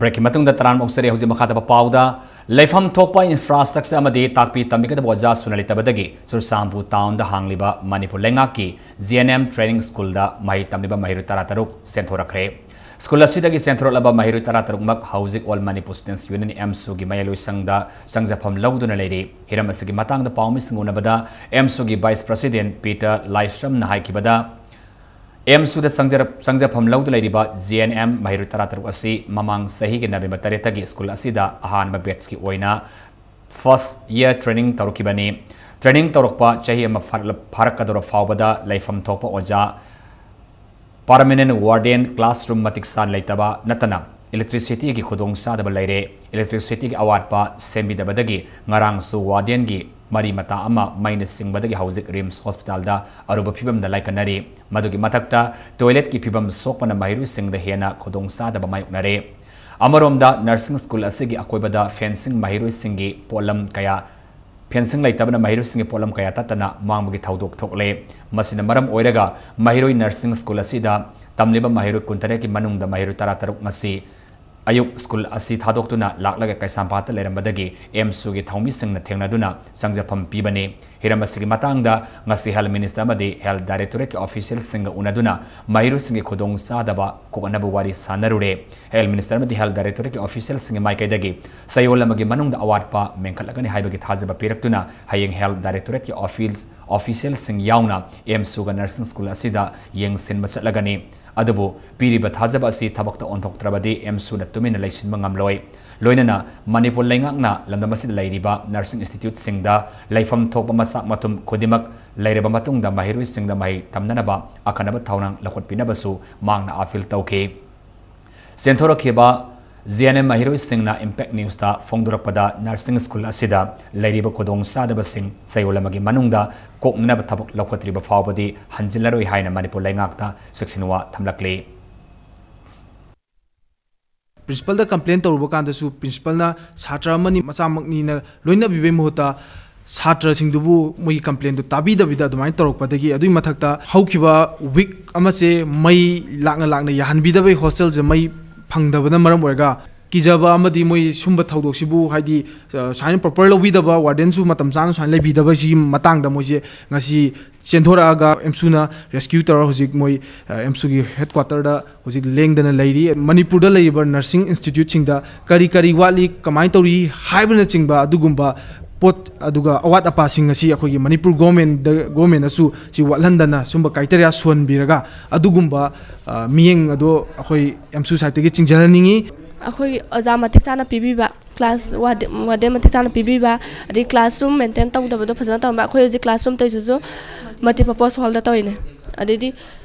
ꯕ꯭ꯔꯦꯛꯀꯤ ꯃꯇꯨꯡꯗ ꯇꯔꯥꯝꯅ ꯑꯣꯛꯆꯔꯤ꯫ ꯍꯧꯖꯤꯛ ꯃꯈꯥ ꯇꯥꯕ ꯄꯥꯎꯗ, ꯂꯩꯐꯝ ꯊꯣꯛꯄ ꯏꯟꯐ꯭ꯔꯥꯁ꯭ꯇ꯭ꯔꯛꯆꯔ ꯑꯃꯗꯤ ꯇꯥꯛꯄꯤ ꯇꯝꯕꯤꯒꯗꯕ ꯑꯣꯖꯥ ꯁꯨꯅ ꯂꯩꯇꯕꯗꯒꯤ ꯆꯨꯔꯆꯥꯟꯄꯨꯔ ꯇꯥꯎꯟꯗ ꯍꯥꯡꯂꯤꯕ ꯃꯅꯤꯄꯨꯔ ꯂꯩꯉꯥꯛꯀꯤ ꯖꯤ ꯑꯦꯟ ꯑꯦꯝ ꯇ꯭ꯔꯦꯅꯤꯡ ꯁ꯭ꯀꯨꯜꯗ ꯃꯍꯩ ꯇꯝꯂꯤꯕ ꯃꯍꯩꯔꯣꯏ ꯇꯔꯥꯇꯔꯨꯛ ꯆꯦꯟꯊꯣꯔꯛꯈ꯭ꯔꯦ꯫ ꯁ꯭ꯀꯨꯜ ꯑꯁꯤꯗꯒꯤ ꯆꯦꯟꯊꯣꯔꯛꯂꯕ ꯃꯍꯩꯔꯣꯏ ꯇꯔꯥꯇꯔꯨꯛꯃꯛ ꯍꯧꯖꯤꯛ ꯑꯣꯜ ꯃꯅꯤꯄꯨꯔ ꯁ꯭ꯇꯨꯗꯦꯟꯠꯁ ꯌꯨꯅꯤꯌꯟ, ꯑꯦꯝꯁꯨꯒꯤ ꯃꯌꯥꯏꯂꯣꯏꯁꯪꯗ ꯆꯪꯖꯐꯝ ꯂꯧꯗꯨꯅ ꯂꯩꯔꯤ꯫ ꯍꯤꯔꯝ ꯑꯁꯤꯒꯤ ꯃꯇꯥꯡꯗ ꯄꯥꯎꯃꯤꯁꯤꯡꯒ ꯎꯅꯕꯗ ꯑꯦꯝꯁꯨꯒꯤ ꯚꯥꯏꯁ ꯄ꯭ꯔꯁꯤꯗꯦꯟꯠ ꯄꯤꯇꯔ ꯂꯥꯏꯁ꯭ꯔꯝꯅ ꯍꯥꯏꯈꯤꯕꯗ, ꯑꯦꯝꯁꯨꯗ ꯆꯪꯖꯔ-, ꯆꯪꯖꯐꯝ ꯂꯧꯗꯨꯅ ꯂꯩꯔꯤꯕ ꯖꯤ ꯑꯦꯟ ꯑꯦꯝ ꯃꯍꯩꯔꯣꯏ ꯇꯔꯥꯇꯔꯨꯛ ꯑꯁꯤ ꯃꯃꯥꯡ ꯆꯍꯤꯒꯤ ꯅꯕꯦꯝꯕꯔ ꯇꯔꯦꯠꯇꯒꯤ ꯁ꯭ꯀꯨꯜ ꯑꯁꯤꯗ ꯑꯍꯥꯟꯕ ꯕꯦꯠꯁꯀꯤ ꯑꯣꯏꯅ ꯐꯥꯔꯁ ꯏꯌꯔ ꯇ꯭ꯔꯦꯅꯤꯡ ꯇꯧꯔꯛꯈꯤꯕꯅꯤ꯫ ꯇ꯭ꯔꯦꯅꯤꯡ ꯇꯧꯔꯛꯄ ꯆꯍꯤ ꯑꯃ ꯐꯥꯔꯛꯂ-, ꯐꯥꯔꯛꯀꯗꯧꯔ ꯐꯥꯎꯕꯗ ꯂꯩꯐꯝ ꯊꯣꯛꯄ ꯑꯣꯖꯥ, ꯄꯔꯃꯅꯦꯟꯠ ꯋꯥꯔꯗꯦꯟ, ꯀ꯭ꯂꯥꯁꯔꯨꯝ ꯃꯇꯤꯛ ꯆꯥꯅ ꯂꯩꯇꯕ ꯅꯠꯇꯅ ꯏꯂꯦꯛꯇ꯭ꯔꯤꯁꯤꯇꯤꯒꯤ ꯈꯨꯗꯣꯡꯆꯥꯗꯕ ꯂꯩꯔꯦ꯫ ꯏꯂꯦꯛꯇ꯭ꯔꯤꯁꯤꯇꯤꯒꯤ ꯑꯋꯥꯠꯄ ꯁꯦꯝꯕꯤꯗꯕꯗꯒꯤ ꯉꯔꯥꯡꯁꯨ ꯋꯥꯔꯗꯦꯟꯒꯤ ꯃꯔꯤ ꯃꯇꯥ ꯑꯃ ꯃꯩꯅ ꯆꯤꯡꯕꯗꯒꯤ ꯍꯧꯖꯤꯛ ꯔꯤꯝꯁ ꯍꯣꯁꯄꯤꯇꯥꯜꯗ ꯑꯔꯨꯕ ꯐꯤꯕꯝꯗ ꯂꯥꯏꯀꯠꯅꯔꯤ꯫ ꯃꯗꯨꯒꯤ ꯃꯊꯛꯇ ꯇꯣꯏꯂꯦꯠꯀꯤ ꯐꯤꯕꯝ ꯁꯣꯛꯄꯅ ꯃꯍꯩꯔꯣꯏꯁꯤꯡꯗ ꯍꯦꯟꯅ ꯈꯨꯗꯣꯡꯆꯥꯗꯕ ꯃꯥꯌꯣꯛꯅꯔꯦ꯫ ꯑꯃꯔꯣꯝꯗ ꯅꯔꯁꯤꯡ ꯁ꯭ꯀꯨꯜ ꯑꯁꯤꯒꯤ ꯑꯀꯣꯏꯕꯗ ꯐꯦꯟꯁꯤꯡ ꯃꯍꯩꯔꯣꯏꯁꯤꯡꯒꯤ ꯄꯣꯠꯂꯝ ꯀꯌꯥ ꯐꯦꯟꯁꯤꯡ ꯂꯩꯇꯕꯅ ꯃꯍꯩꯔꯣꯏꯁꯤꯡꯒꯤ ꯄꯣꯠꯂꯝ ꯀꯌꯥ ꯇꯠꯇꯅ ꯃꯥꯡꯕꯒꯤ ꯊꯧꯗꯣꯛ ꯊꯣꯛꯂꯦ꯫ ꯃꯁꯤꯅ ꯃꯔꯝ ꯑꯣꯏꯔꯒ ꯃꯍꯩꯔꯣꯏ ꯅꯔꯁꯤꯡ ꯁ꯭ꯀꯨꯜ ꯑꯁꯤꯗ ꯇꯝꯂꯤꯕ ꯃꯍꯩꯔꯣꯏ ꯀꯨꯟꯇꯔꯦꯠꯀꯤ ꯃꯅꯨꯡꯗ ꯃꯍꯩꯔꯣꯏ ꯇꯔꯥꯇꯔꯨꯛ ꯉꯁꯤ ꯑꯌꯨꯛ ꯁ꯭ꯀꯨꯜ ꯑꯁꯤ ꯊꯥꯗꯣꯛꯇꯨꯅ ꯂꯥꯛꯂꯒ ꯀꯩꯁꯥꯝꯄꯥꯠꯇ ꯂꯩꯔꯝꯕꯗꯒꯤ ꯑꯦꯝꯁꯨꯒꯤ ꯊꯧꯃꯤꯁꯤꯡꯅ ꯊꯦꯡꯅꯗꯨꯅ ꯆꯪꯖꯐꯝ ꯄꯤꯕꯅꯤ꯫ ꯍꯤꯔꯝ ꯑꯁꯤꯒꯤ ꯃꯇꯥꯡꯗ ꯉꯁꯤ ꯍꯦꯜꯊ ꯃꯤꯅꯤꯁꯇꯔ ꯑꯃꯗꯤ ꯍꯦꯜꯊ ꯗꯥꯏꯔꯦꯛꯇꯣꯔꯦꯠꯀꯤ ꯑꯣꯐꯤꯁꯤꯌꯦꯜꯁꯤꯡꯒ ꯎꯅꯗꯨꯅ ꯃꯍꯩꯔꯣꯏꯁꯤꯡꯒꯤ ꯈꯨꯗꯣꯡꯆꯥꯗꯕ ꯀꯣꯛꯅꯅꯕ ꯋꯥꯔꯤ ꯁꯥꯟꯅꯔꯨꯔꯦ꯫ ꯍꯦꯜꯊ ꯃꯤꯅꯤꯁꯇꯔ ꯑꯃꯗꯤ ꯍꯦꯜꯊ ꯗꯥꯏꯔꯦꯛꯇꯣꯔꯦꯠꯀꯤ ꯑꯣꯐꯤꯁꯤꯌꯦꯜꯁꯤꯡꯒꯤ ꯃꯥꯏꯀꯩꯗꯒꯤ ꯆꯌꯣꯜ ꯑꯃꯒꯤ ꯃꯅꯨꯡꯗ ꯑꯋꯥꯠꯄ ꯃꯦꯟꯈꯠꯂꯒꯅꯤ ꯍꯥꯏꯕꯒꯤ ꯊꯥꯖꯕ ꯄꯤꯔꯛꯇꯨꯅ ꯍꯌꯦꯡ ꯍꯦꯜꯊ ꯗꯥꯏꯔꯦꯛꯇꯣꯔꯦꯠꯀꯤ ꯑꯣꯐꯤꯁ, ꯑꯣꯐꯤꯁꯤꯌꯦꯜꯁꯤꯡ ꯌꯥꯎꯅ ꯑꯦꯝꯁꯨꯒ ꯅꯔꯁꯤꯡ ꯁ꯭ꯀꯨꯜ ꯑꯁꯤꯗ ꯌꯦꯡꯁꯤꯟꯕ ꯆꯠꯂꯒꯅꯤ꯫ ꯑꯗꯨꯕꯨ ꯄꯤꯔꯤꯕ ꯊꯥꯖꯕ ꯑꯁꯤ ꯊꯕꯛꯇ ꯑꯣꯟꯊꯣꯛꯇ꯭ꯔꯕꯗꯤ ꯑꯦꯝꯁꯨꯅ ꯇꯨꯃꯤꯟꯅ ꯂꯩꯁꯤꯟꯕ ꯉꯝꯂꯣꯏ꯫ ꯂꯣꯏꯅꯅ ꯃꯅꯤꯄꯨꯔ ꯂꯩꯉꯥꯛꯅ ꯂꯝꯗꯝ ꯑꯁꯤꯗ ꯂꯩꯔꯤꯕ nursing instituteꯁꯤꯡꯗ ꯂꯩꯐꯝ ꯊꯣꯛꯄ ꯃꯆꯥꯛ ꯃꯊꯨꯝ ꯈꯨꯗꯤꯡꯃꯛ ꯂꯩꯔꯕ ꯃꯇꯨꯡꯗ ꯃꯍꯩꯔꯣꯏꯁꯤꯡꯗ ꯃꯍꯩ ꯇꯝꯅꯅꯕ ꯑꯈꯟꯅꯕ ꯊꯧꯔꯥꯡ ꯂꯧꯈꯠꯄꯤꯅꯕꯁꯨ ꯃꯍꯥꯛꯅ appeal ꯇꯧꯈꯤ꯫ ꯆꯦꯟꯊꯣꯔꯛꯈꯤꯕ J N M ꯃꯍꯩꯔꯣꯏꯁꯤꯡꯅ Impact Newsꯇ ꯐꯣꯡꯗꯣꯔꯛꯄꯗ, nursing school ꯑꯁꯤꯗ ꯂꯩꯔꯤꯕ ꯈꯨꯗꯣꯡꯆꯥꯗꯕꯁꯤꯡ ꯆꯌꯣꯜ ꯑꯃꯒꯤ ꯃꯅꯨꯡꯗ ꯀꯣꯛꯅꯅꯕ ꯊꯕꯛ ꯂꯧꯈꯠꯇ꯭ꯔꯤꯕ ꯐꯥꯎꯕꯗꯤ ꯍꯟꯖꯤꯜꯂꯔꯣꯏ ꯍꯥꯏꯅ ꯃꯅꯤꯄꯨꯔ ꯂꯩꯉꯥꯛꯇ ꯆꯦꯛꯁꯤꯟꯋꯥ ꯊꯝꯂꯛꯂꯤ꯫ Principalꯗ complain ꯇꯧꯔꯨꯕ ꯀꯥꯟꯗꯁꯨ principalꯅ ꯁꯥꯇ꯭ꯔ ꯑꯃꯅꯤ ꯃꯆꯥꯃꯛꯅꯤꯅ ꯂꯣꯏꯅꯕꯤꯕꯒꯤ ꯃꯍꯨꯠꯇ ꯁꯥꯇ꯭ꯔꯁꯤꯡꯗꯨꯕꯨ ꯃꯣꯏꯒꯤ complainꯗꯨ ꯇꯥꯕꯤꯗꯕꯤꯗ ꯑꯗꯨꯃꯥꯏꯅ ꯇꯧꯔꯛꯄꯗꯒꯤ, ꯑꯗꯨꯒꯤ ꯃꯊꯛꯇ ꯍꯧꯈꯤꯕ week ꯑꯃꯁꯦ ꯃꯩ ꯂꯥꯛꯅ ꯂꯥꯛꯅ ꯌꯥꯍꯟꯕꯤꯗꯕꯒꯤ hostelꯁꯦ ꯃꯩ ꯐꯪꯗꯕꯅ ꯃꯔꯝ ꯑꯣꯏꯔꯒ ꯀꯤꯖꯕ ꯑꯃꯗꯤ ꯃꯣꯏ ꯁꯨꯝꯕ ꯊꯧꯗꯣꯛꯁꯤꯕꯨ ꯍꯥꯏꯗꯤ, ꯑ, ꯁꯨꯃꯥꯏꯅ proper ꯂꯧꯕꯤꯗꯕ, wardenꯁꯨ ꯃꯇꯝ ꯆꯥꯅ ꯁꯨꯃꯥꯏꯅ ꯂꯩꯕꯤꯗꯕꯁꯤꯒꯤ ꯃꯇꯥꯡꯗ ꯃꯣꯏꯁꯦ ꯉꯁꯤ ꯆꯦꯟꯊꯣꯔꯛꯑꯒ ꯑꯦꯝꯁꯨꯅ rescue ꯇꯧꯔ ꯍꯧꯖꯤꯛ ꯃꯣꯏ, ꯑ, ꯑꯦꯝꯁꯨꯒꯤ headquarterꯗ ꯍꯧꯖꯤꯛ ꯂꯦꯡꯗꯅ ꯂꯩꯔꯤ꯫ ꯃꯅꯤꯄꯨꯔꯗ ꯂꯩꯔꯤꯕ nursing instituteꯁꯤꯡꯗ ꯀꯔꯤ ꯀꯔꯤ ꯋꯥꯠꯂꯤ, ꯀꯃꯥꯏꯅ ꯇꯧꯔꯤ ꯍꯥꯏꯕꯅꯆꯤꯡꯕ ꯑꯗꯨꯒꯨꯝꯕ ꯄꯣꯠ ꯑꯗꯨꯒ ꯑꯋꯥꯠ ꯑꯄꯥꯁꯤꯡ ꯑꯁꯤ ꯑꯩꯈꯣꯏꯒꯤ ꯃꯅꯤꯄꯨꯔ government, governmentꯅꯁꯨ ꯁꯤ ꯋꯥꯠꯍꯟꯗꯅ ꯁꯨꯝꯕ criteria ꯁꯨꯍꯟꯕꯤꯔꯒ ꯑꯗꯨꯒꯨꯝꯕ, ꯑ, ꯃꯤꯠꯌꯦꯡ ꯑꯗꯣ ꯑꯩꯈꯣꯏ ꯑꯦꯝꯁꯨ sideꯇꯒꯤ ꯆꯤꯡꯁꯤꯜꯍꯟꯅꯤꯡꯉꯤ꯫ ꯑꯩꯈꯣꯏꯒꯤ ꯑꯣꯖꯥ ꯃꯇꯤꯛ ꯆꯥꯅ ꯄꯤꯕꯤꯕ, class warden ꯃꯇꯤꯛ ꯆꯥꯅ ꯄꯤꯕꯤꯕ, ꯑꯗꯩ classroom maintain ꯇꯧꯗꯕꯗꯣ ꯐꯖꯅ ꯇꯧꯔꯝꯕ꯫ ꯑꯩꯈꯣꯏ ꯍꯧꯖꯤꯛ classroom ꯇꯧꯔꯤꯁꯤꯁꯨ multipurpose hallꯗ ꯇꯧꯔꯤꯅꯦ꯫ ꯑꯗꯩꯗꯤ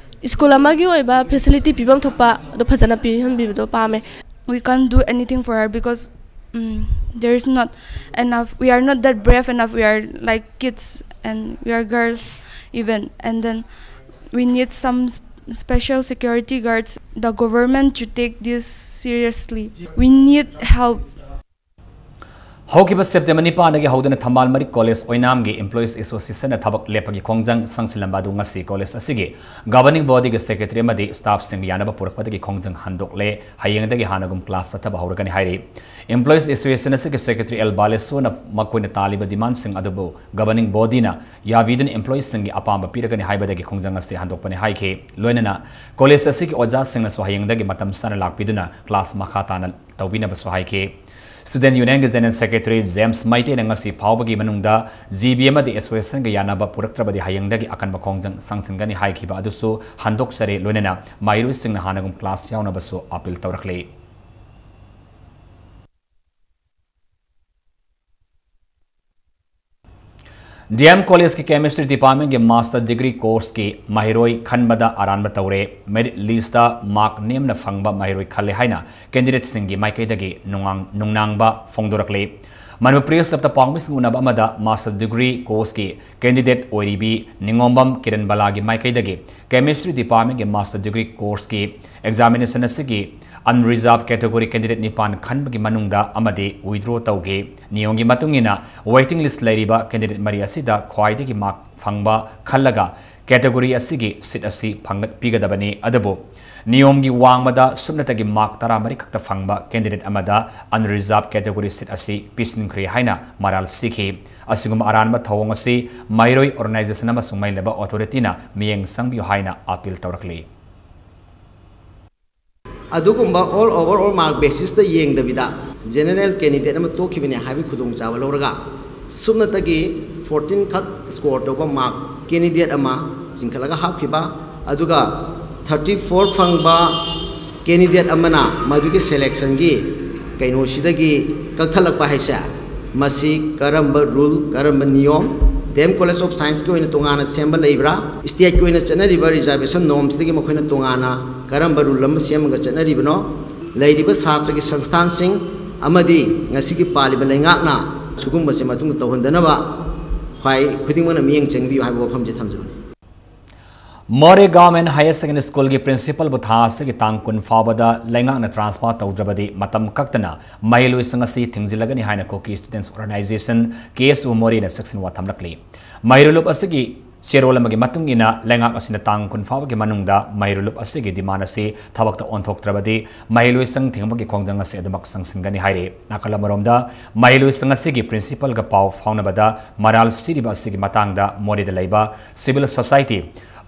school ꯑꯃꯒꯤ ꯑꯣꯏꯕ facility ꯄꯤꯐꯝ ꯊꯣꯛꯄ ꯑꯗꯨ ꯐꯖꯅ ꯄꯤꯍꯟꯕꯤꯕꯗꯣ ꯄꯥꯝꯃꯦ꯫ We can't do anything for her because, mm, there is not enough. We are not that brave enough. We are like kids and we are girls even. And then we need some s- special security guards. The government should take this seriously. We need help. ꯍꯧꯈꯤꯕ September ꯅꯤꯄꯥꯟꯗꯒꯤ ꯍꯧꯗꯨꯅ ꯊꯝꯕꯥꯜ ꯃꯔꯤꯛ College ꯑꯣꯏꯅꯥꯝꯒꯤ Employees Associationꯅ ꯊꯕꯛ ꯂꯦꯞꯄꯒꯤ ꯈꯣꯡꯖꯪ ꯁꯪꯁꯤꯜꯂꯝꯕ ꯑꯗꯨ ꯉꯁꯤ college ꯑꯁꯤꯒꯤ governing bodyꯒꯤ secretary ꯑꯃꯗꯤ staffꯁꯤꯡꯒ ꯌꯥꯅꯕ ꯄꯨꯔꯛꯄꯗꯒꯤ ꯈꯣꯡꯖꯪ ꯍꯟꯗꯣꯛꯂꯦ꯫ ꯍꯌꯦꯡꯗꯒꯤ ꯍꯥꯟꯅꯒꯨꯝ class ꯆꯠꯊꯕ ꯍꯧꯔꯒꯅꯤ ꯍꯥꯏꯔꯤ꯫ Employees Association ꯑꯁꯤꯒꯤ secretary ꯑꯦꯜ ꯕꯥꯂꯦꯁꯣꯔꯅ ꯃꯈꯣꯏꯅ ꯇꯥꯜꯂꯤꯕ demandꯁꯤꯡ ꯑꯗꯨꯕꯨ governing bodyꯅ ꯌꯥꯕꯤꯗꯨꯅ employeesꯁꯤꯡꯒꯤ ꯑꯄꯥꯝꯕ ꯄꯤꯔꯒꯅꯤ ꯍꯥꯏꯕꯗꯒꯤ ꯈꯣꯡꯖꯪ ꯑꯁꯤ ꯍꯟꯗꯣꯛꯄꯅꯤ ꯍꯥꯏꯈꯤ꯫ ꯂꯣꯏꯅꯅ college ꯑꯁꯤꯒꯤ ꯑꯣꯖꯥꯁꯤꯡꯅꯁꯨ ꯍꯌꯦꯡꯗꯒꯤ ꯃꯇꯝ ꯆꯥꯅ ꯂꯥꯛꯄꯤꯗꯨꯅ class ꯃꯈꯥ ꯇꯥꯅ ꯇꯧꯕꯤꯅꯕꯁꯨ ꯍꯥꯏꯈꯤ꯫ Student Unionꯒꯤ General Secretary James ꯃꯩꯇꯩꯅ ꯉꯁꯤ ꯐꯥꯎꯕꯒꯤ ꯃꯅꯨꯡꯗ G B ꯑꯃꯗꯤ associationꯒ ꯌꯥꯅꯕ ꯄꯨꯔꯛꯇ꯭ꯔꯕꯗꯤ ꯍꯌꯦꯡꯗꯒꯤ ꯑꯀꯟꯕ ꯈꯣꯡꯖꯪ ꯆꯪꯁꯤꯟꯒꯅꯤ ꯍꯥꯏꯈꯤꯕ ꯑꯗꯨꯁꯨ ꯍꯟꯗꯣꯛꯆꯔꯦ, ꯂꯣꯏꯅꯅ ꯃꯍꯩꯔꯣꯏꯁꯤꯡꯅ ꯍꯥꯟꯅꯒꯨꯝ class ꯌꯥꯎꯅꯕꯁꯨ appeal ꯇꯧꯔꯛꯂꯤ꯫ D M Collegeꯀꯤ Chemistry Departmentꯀꯤ Master Degree Courseꯀꯤ ꯃꯍꯩꯔꯣꯏ ꯈꯟꯕꯗ ꯑꯔꯥꯟꯕ ꯇꯧꯔꯦ꯫ Merit listꯇ mark ꯅꯦꯝꯅ ꯐꯪꯕ ꯃꯍꯩꯔꯣꯏ ꯈꯜꯂꯦ ꯍꯥꯏꯅ candidateꯁꯤꯡꯒꯤ ꯃꯥꯏꯀꯩꯗꯒꯤ ꯅꯨꯡꯉꯥꯡ-, ꯅꯨꯡꯅꯥꯡꯕ ꯐꯣꯡꯗꯣꯔꯛꯂꯤ꯫ ꯃꯅꯤꯄꯨꯔ Press Clubꯇ ꯄꯥꯎꯃꯤꯁꯤꯡ ꯎꯅꯕ ꯑꯃꯗ Master Degree Courseꯀꯤ candidate ꯑꯣꯏꯔꯤꯕꯤ ꯅꯤꯉꯣꯝꯕꯝ ꯀꯤꯔꯟꯕꯂꯥꯒꯤ ꯃꯥꯏꯀꯩꯗꯒꯤ Chemistry Departmentꯀꯤ Master Degree Courseꯀꯤ examination ꯑꯁꯤꯒꯤ unreserved category candidate ꯅꯤꯄꯥꯟ ꯈꯟꯕꯒꯤ ꯃꯅꯨꯡꯗ ꯑꯃꯗꯤ withdraw ꯇꯧꯈꯤ꯫ ꯅꯤꯌꯣꯝꯒꯤ ꯃꯇꯨꯡ ꯏꯟꯅ waiting list ꯂꯩꯔꯤꯕ candidate ꯃꯔꯤ ꯑꯁꯤꯗ ꯈ꯭ꯋꯥꯏꯗꯒꯤ mark ꯐꯪꯕ ꯈꯜꯂꯒ category ꯑꯁꯤꯒꯤ seat ꯑꯁꯤ ꯐꯪꯒꯠ-, ꯄꯤꯒꯗꯕꯅꯤ꯫ ꯑꯗꯨꯕꯨ ꯅꯤꯌꯣꯝꯒꯤ ꯋꯥꯡꯃꯗ ꯁꯨꯞꯅꯇꯒꯤ mark ꯇꯔꯥꯃꯔꯤ ꯈꯛꯇ ꯐꯪꯕ candidate ꯑꯃꯗ unreserved category seat ꯑꯁꯤ ꯄꯤꯁꯤꯟꯈ꯭ꯔꯦ ꯍꯥꯏꯅ ꯃꯔꯥꯜ ꯁꯤꯈꯤ꯫ ꯑꯁꯤꯒꯨꯝꯕ ꯑꯔꯥꯟꯕ ꯊꯧꯑꯣꯡ ꯑꯁꯤ ꯃꯍꯩꯔꯣꯏ organization ꯑꯃꯁꯨꯡ ꯃꯩ ꯂꯩꯕ authorityꯅ ꯃꯤꯠꯌꯦꯡ ꯆꯪꯕꯤꯌꯨ ꯍꯥꯏꯅ appeal ꯇꯧꯔꯛꯂꯤ꯫ ꯑꯗꯨꯒꯨꯝꯕ all overall mark basisꯇ ꯌꯦꯡꯗꯕꯤꯗ general candidate ꯑꯃ ꯇꯣꯛꯈꯤꯕꯅꯦ ꯍꯥꯏꯕꯒꯤ ꯈꯨꯗꯣꯡꯆꯥꯕ ꯂꯧꯔꯒ ꯁꯨꯞꯅꯇꯒꯤ fourteen ꯈꯛ score ꯇꯧꯕ mark candidate ꯑꯃ ꯆꯤꯡꯈꯠꯂꯒ ꯍꯥꯞꯈꯤꯕ, ꯑꯗꯨꯒ thirty four ꯐꯪꯕ candidate ꯑꯃꯅ ꯃꯗꯨꯒꯤ selectionꯒꯤ ꯀꯩꯅꯣꯁꯤꯗꯒꯤ ꯀꯛꯊꯠꯂꯛꯄ ꯍꯥꯏꯁꯦ, ꯃꯁꯤ ꯀꯔꯝꯕ rule, ꯀꯔꯝꯕ ꯅꯤꯌꯣꯝ, D M College of Scienceꯀꯤ ꯑꯣꯏꯅ ꯇꯣꯉꯥꯟꯅ ꯁꯦꯝꯕ ꯂꯩꯕ꯭ꯔꯥ, stateꯀꯤ ꯑꯣꯏꯅ ꯆꯠꯅꯔꯤꯕ reservation normsꯗꯒꯤ ꯃꯈꯣꯏꯅ ꯇꯣꯉꯥꯟꯅ ꯀꯔꯝꯕ rule ꯑꯃ ꯁꯦꯝꯃꯒ ꯆꯠꯅꯔꯤꯕꯅꯣ? ꯂꯩꯔꯤꯕ ꯁꯥꯇ꯭ꯔꯒꯤ ꯁꯪꯁꯊꯥꯟꯁꯤꯡ ꯑꯃꯗꯤ ꯉꯁꯤꯒꯤ ꯄꯥꯜꯂꯤꯕ ꯂꯩꯉꯥꯛꯅ ꯁꯤꯒꯨꯝꯕꯁꯦ ꯃꯇꯨꯡꯗ ꯇꯧꯍꯟꯗꯅꯕ ꯈ꯭ꯋꯥꯏ ꯈꯨꯗꯤꯡꯃꯛꯅ ꯃꯤꯠꯌꯦꯡ ꯆꯪꯕꯤꯌꯨ ꯍꯥꯏꯕ ꯋꯥꯐꯝꯁꯦ ꯊꯝꯖꯕꯅꯤ꯫ ꯃꯣꯔꯦ Government Higher Secondary Schoolꯒꯤ principalꯕꯨ ꯊꯥ ꯑꯁꯤꯒꯤ ꯇꯥꯡ ꯀꯨꯟ ꯐꯥꯎꯕꯗ ꯂꯩꯉꯥꯛꯅ transfer ꯇꯧꯗ꯭ꯔꯕꯗꯤ ꯃꯇꯝ ꯀꯛꯇꯅ ꯃꯍꯩꯔꯣꯏꯁꯤꯡ ꯑꯁꯤ ꯊꯤꯡꯖꯤꯜꯂꯒꯅꯤ ꯍꯥꯏꯅ Kuki Students Organisation, K S O, ꯃꯣꯔꯦꯅ ꯆꯦꯛꯁꯤꯟꯋꯥ ꯊꯝꯂꯛꯂꯤ꯫ ꯃꯍꯩꯔꯣꯏ ꯂꯨꯞ ꯑꯁꯤꯒꯤ ꯆꯦꯔꯣꯜ ꯑꯃꯒꯤ ꯃꯇꯨꯡ ꯏꯟꯅ ꯂꯩꯉꯥꯛ ꯑꯁꯤꯅ ꯇꯥꯡ ꯀꯨꯟ ꯐꯥꯎꯕꯒꯤ ꯃꯅꯨꯡꯗ ꯃꯍꯩꯔꯣꯏ ꯂꯨꯞ ꯑꯁꯤꯒꯤ demand ꯑꯁꯤ ꯊꯕꯛꯇ ꯑꯣꯟꯊꯣꯛꯇ꯭ꯔꯕꯗꯤ ꯃꯍꯩꯔꯣꯏꯁꯤꯡ ꯊꯤꯡꯕꯒꯤ ꯈꯣꯡꯖꯪ ꯑꯁꯤ ꯑꯗꯨꯃꯛ ꯆꯪꯁꯤꯟꯒꯅꯤ ꯍꯥꯏꯔꯤ꯫ ꯅꯥꯀꯜ ꯑꯃꯔꯣꯝꯗ ꯃꯍꯩꯔꯣꯏꯁꯤꯡ ꯑꯁꯤꯒꯤ principalꯒ ꯄꯥꯎ ꯐꯥꯎꯅꯕꯗ ꯃꯔꯥꯜ ꯁꯤꯔꯤꯕ ꯑꯁꯤꯒꯤ ꯃꯇꯥꯡꯗ ꯃꯣꯔꯦꯗ ꯂꯩꯕ civil society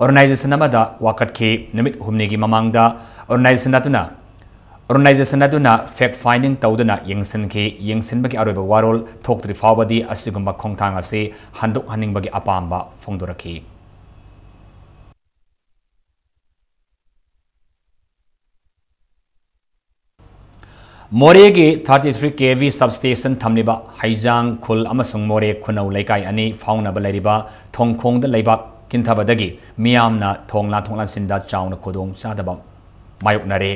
organization ꯑꯃꯗ ꯋꯥꯀꯠꯈꯤ꯫ ꯅꯨꯃꯤꯠ ꯍꯨꯝꯅꯤꯒꯤ ꯃꯃꯥꯡꯗ organization ꯑꯗꯨꯅ Organization ꯑꯗꯨꯅ fact finding ꯇꯧꯗꯨꯅ ꯌꯦꯡꯁꯤꯟꯈꯤ꯫ ꯌꯦꯡꯁꯤꯟꯕꯒꯤ ꯑꯔꯣꯏꯕ ꯋꯥꯔꯣꯜ ꯊꯣꯛꯇ꯭ꯔꯤ ꯐꯥꯎꯕꯗꯤ ꯑꯁꯤꯒꯨꯝꯕ ꯈꯣꯡꯊꯥꯡ ꯑꯁꯤ ꯍꯟꯗꯣꯛꯍꯟꯅꯤꯡꯕꯒꯤ ꯑꯄꯥꯝꯕ ꯐꯣꯡꯗꯣꯔꯛꯈꯤ꯫ ꯃꯣꯔꯦꯒꯤ thirty three K V substation ꯊꯝꯂꯤꯕ ꯍꯩꯖꯥꯡ ꯈꯨꯜ ꯑꯃꯁꯨꯡ ꯃꯣꯔꯦ ꯈꯨꯅꯧ ꯂꯩꯀꯥꯏ ꯑꯅꯤ ꯐꯥꯎꯅꯕ ꯂꯩꯔꯤꯕ ꯊꯣꯡꯈꯣꯡꯗ ꯂꯩꯕꯥꯛ ꯀꯤꯟꯊꯕꯗꯒꯤ ꯃꯤꯌꯥꯝꯅ ꯊꯣꯡ ꯂꯥꯟꯊꯣꯛ ꯂꯥꯟꯁꯤꯟꯗ ꯆꯥꯎꯅ ꯈꯨꯗꯣꯡ ꯆꯥꯗꯕ ꯃꯥꯌꯣꯛꯅꯔꯦ꯫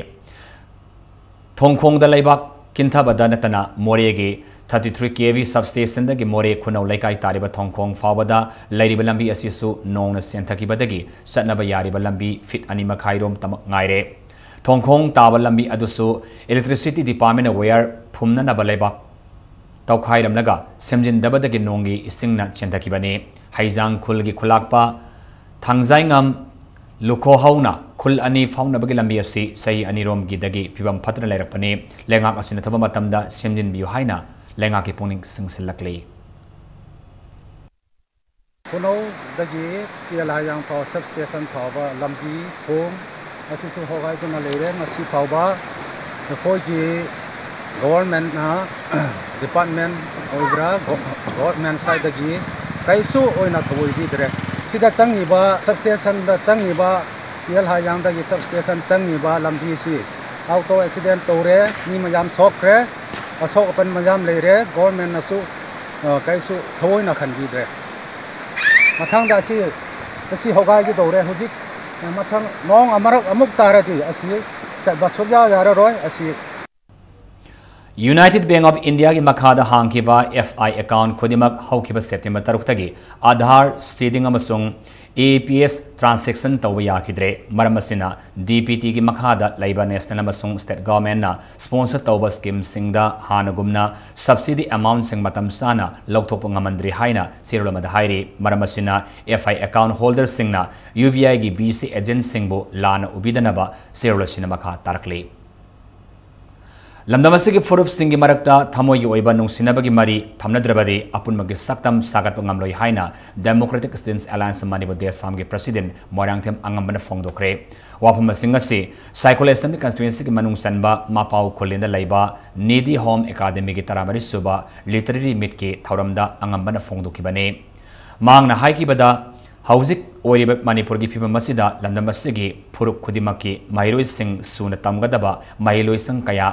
ꯊꯣꯡꯈꯣꯡꯗ ꯂꯩꯕꯥꯛ ꯀꯤꯟꯊꯕꯗ ꯅꯠꯇꯅ ꯃꯣꯔꯦꯒꯤ thirty three K V substationꯗꯒꯤ ꯃꯣꯔꯦ ꯈꯨꯅꯧ ꯂꯩꯀꯥꯏ ꯇꯥꯔꯤꯕ ꯊꯣꯡꯈꯣꯡ ꯐꯥꯎꯕꯗ ꯂꯩꯔꯤꯕ ꯂꯝꯕꯤ ꯑꯁꯤꯁꯨ ꯅꯣꯡꯅ ꯆꯦꯟꯊꯈꯤꯕꯗꯒꯤ ꯆꯠꯅꯕ ꯌꯥꯔꯤꯕ ꯂꯝꯕꯤ feet ꯑꯅꯤ ꯃꯈꯥꯏ ꯔꯣꯝꯇꯃꯛ ꯉꯥꯏꯔꯦ꯫ ꯊꯣꯡꯈꯣꯡ ꯇꯥꯕ ꯂꯝꯕꯤ ꯑꯗꯨꯁꯨ Electricity Departmentꯅ wire ꯐꯨꯝꯅꯅꯕ ꯂꯩꯕꯥꯛ ꯇꯧꯈꯥꯏꯔꯝꯂꯒ ꯁꯦꯝꯖꯤꯟꯗꯕꯗꯒꯤ ꯅꯣꯡꯒꯤ ꯏꯁꯤꯡꯅ ꯆꯦꯟꯊꯈꯤꯕꯅꯤ꯫ ꯍꯩꯖꯥꯡ ꯈꯨꯜꯒꯤ ꯈꯨꯂꯥꯛꯄ ꯊꯥꯡꯖꯥꯏꯉꯝ ꯂꯨꯈꯣꯍꯧꯅ ꯈꯨꯜ ꯑꯅꯤ ꯐꯥꯎꯅꯕꯒꯤ ꯂꯝꯕꯤ ꯑꯁꯤ ꯆꯍꯤ ꯑꯅꯤꯔꯣꯝꯒꯤꯗꯒꯤ ꯐꯤꯕꯝ ꯐꯠꯇꯅ ꯂꯩꯔꯛꯄꯅꯤ꯫ ꯂꯩꯉꯥꯛ ꯑꯁꯤꯅ ꯊꯕꯛ ꯃꯇꯝꯗ ꯁꯦꯝꯖꯤꯟꯕꯤꯌꯨ ꯍꯥꯏꯅ ꯂꯩꯉꯥꯛꯀꯤ ꯄꯨꯛꯅꯤꯡ ꯆꯤꯡꯁꯤꯜꯂꯛꯂꯤ꯫ ꯈꯨꯅꯧꯗꯒꯤ ꯇꯦꯜ ꯍꯥꯏꯌꯥꯡ ꯐꯥꯎ substation ꯐꯥꯎꯕ ꯂꯝꯕꯤ ꯊꯣꯡ ꯑꯁꯤꯁꯨ ꯍꯣꯒꯥꯏꯗꯨꯅ ꯂꯩꯔꯦ꯫ ꯉꯁꯤ ꯐꯥꯎꯕ ꯑꯩꯈꯣꯏꯒꯤ governmentꯅ, department ꯑꯣꯏꯕ꯭ꯔꯥ, go-, government sideꯗꯒꯤ ꯀꯩꯁꯨ ꯑꯣꯏꯅ ꯊꯑꯣꯏꯕꯤꯗ꯭ꯔꯦ꯫ ꯁꯤꯗ ꯆꯪꯉꯤꯕ, substationꯗ ꯆꯪꯉꯤꯕ, ꯇꯦꯜ ꯍꯥꯏꯌꯥꯡꯗꯒꯤ substation ꯆꯪꯉꯤꯕ ꯂꯝꯕꯤꯁꯤ auto accident ꯇꯧꯔꯦ, ꯃꯤ ꯃꯌꯥꯝ ꯁꯣꯛꯈ꯭ꯔꯦ, ꯑꯁꯣꯛ ꯑꯄꯟ ꯃꯌꯥꯝ ꯂꯩꯔꯦ꯫ Governmentꯅꯁꯨ, ꯑ, ꯀꯩꯁꯨ ꯊꯑꯣꯏꯅ ꯈꯟꯕꯤꯗ꯭ꯔꯦ꯫ ꯃꯊꯪꯗ ꯑꯁꯤ, ꯑꯁꯤ ꯍꯣꯒꯥꯏꯒꯗꯧꯔꯦ ꯍꯧꯖꯤꯛ꯫ ꯃꯊꯪ ꯅꯣꯡ ꯑꯃꯔꯛ ꯑꯃꯨꯛ ꯇꯥꯔꯗꯤ ꯑꯁꯤ ꯆꯠꯄ ꯁꯨꯛꯌꯥ ꯌꯥꯔꯔꯣꯏ꯫ ꯑꯁꯤ United Bank of Indiaꯒꯤ ꯃꯈꯥꯗ ꯍꯥꯡꯈꯤꯕ F I account ꯈꯨꯗꯤꯡꯃꯛ ꯍꯧꯈꯤꯕ September ꯇꯔꯨꯛꯇꯒꯤ Aadhaar seeding ꯑꯃꯁꯨꯡ A P S transaction ꯇꯧꯕ ꯌꯥꯈꯤꯗ꯭ꯔꯦ꯫ ꯃꯔꯝ ꯑꯁꯤꯅ, D B Tꯒꯤ ꯃꯈꯥꯗ ꯂꯩꯕ national ꯑꯃꯁꯨꯡ state governmentꯅ sponsor ꯇꯧꯕ schemeꯁꯤꯡꯗ ꯍꯥꯟꯅꯒꯨꯝꯅ subsidy amountꯁꯤꯡ ꯃꯇꯝ ꯆꯥꯅ ꯂꯧꯊꯣꯛꯄ ꯉꯝꯍꯟꯗ꯭ꯔꯤ ꯍꯥꯏꯅ ꯆꯦꯔꯣꯜ ꯑꯃꯗ ꯍꯥꯏꯔꯤ꯫ ꯃꯔꯝ ꯑꯁꯤꯅ, F I account holderꯁꯤꯡꯅ U B Iꯒꯤ B C agentꯁꯤꯡꯕꯨ ꯂꯥꯟꯅ ꯎꯕꯤꯗꯅꯕ ꯆꯦꯔꯣꯜ ꯑꯁꯤꯅ ꯃꯈꯥ ꯇꯥꯔꯛꯂꯤ꯫ ꯂꯝꯗꯝ ꯑꯁꯤꯒꯤ ꯐꯨꯔꯨꯞꯁꯤꯡꯒꯤ ꯃꯔꯛꯇ ꯊꯃꯣꯏꯒꯤ ꯑꯣꯏꯕ ꯅꯨꯡꯁꯤꯅꯕꯒꯤ ꯃꯔꯤ ꯊꯝꯅꯗ꯭ꯔꯕꯗꯤ ꯑꯄꯨꯟꯕꯒꯤ ꯁꯛꯇꯝ ꯁꯥꯒꯠꯄ ꯉꯝꯂꯣꯏ ꯍꯥꯏꯅ Democratic Students Alliance Manipur, DSAM ꯒꯤ President ꯃꯣꯏꯔꯥꯡꯊꯦꯝ ꯑꯉꯝꯕꯅ ꯐꯣꯡꯗꯣꯛꯈ꯭ꯔꯦ꯫ ꯋꯥꯐꯝꯁꯤꯡ ꯑꯁꯤ ꯁꯥꯏꯈꯣꯜ Assembly Constituency ꯒꯤ ꯃꯅꯨꯡ ꯆꯟꯕ ꯃꯄꯥꯎ ꯈꯨꯜꯂꯦꯟꯗ ꯂꯩꯕ ꯅꯤꯙꯤ ꯍꯣꯝ ꯑꯦꯀꯥꯗꯃꯤꯒꯤ ꯇꯔꯥꯃꯔꯤ ꯁꯨꯕ Literary Meet ꯀꯤ ꯊꯧꯔꯝꯗ ꯑꯉꯝꯕꯅ ꯐꯣꯡꯗꯣꯛꯈꯤꯕꯅꯤ꯫ ꯃꯍꯥꯛꯅ ꯍꯥꯏꯈꯤꯕꯗ, ꯍꯧꯖꯤꯛ ꯑꯣꯏꯔꯤꯕ ꯃꯅꯤꯄꯨꯔꯒꯤ ꯐꯤꯕꯝ ꯑꯁꯤꯗ ꯂꯝꯗꯝ ꯑꯁꯤꯒꯤ ꯐꯨꯔꯨꯞ ꯈꯨꯗꯤꯡꯃꯛꯀꯤ ꯃꯍꯩꯔꯣꯏꯁꯤꯡ ꯁꯨꯅ ꯇꯝꯒꯗꯕ ꯃꯍꯩꯂꯣꯏꯁꯪ ꯀꯌꯥ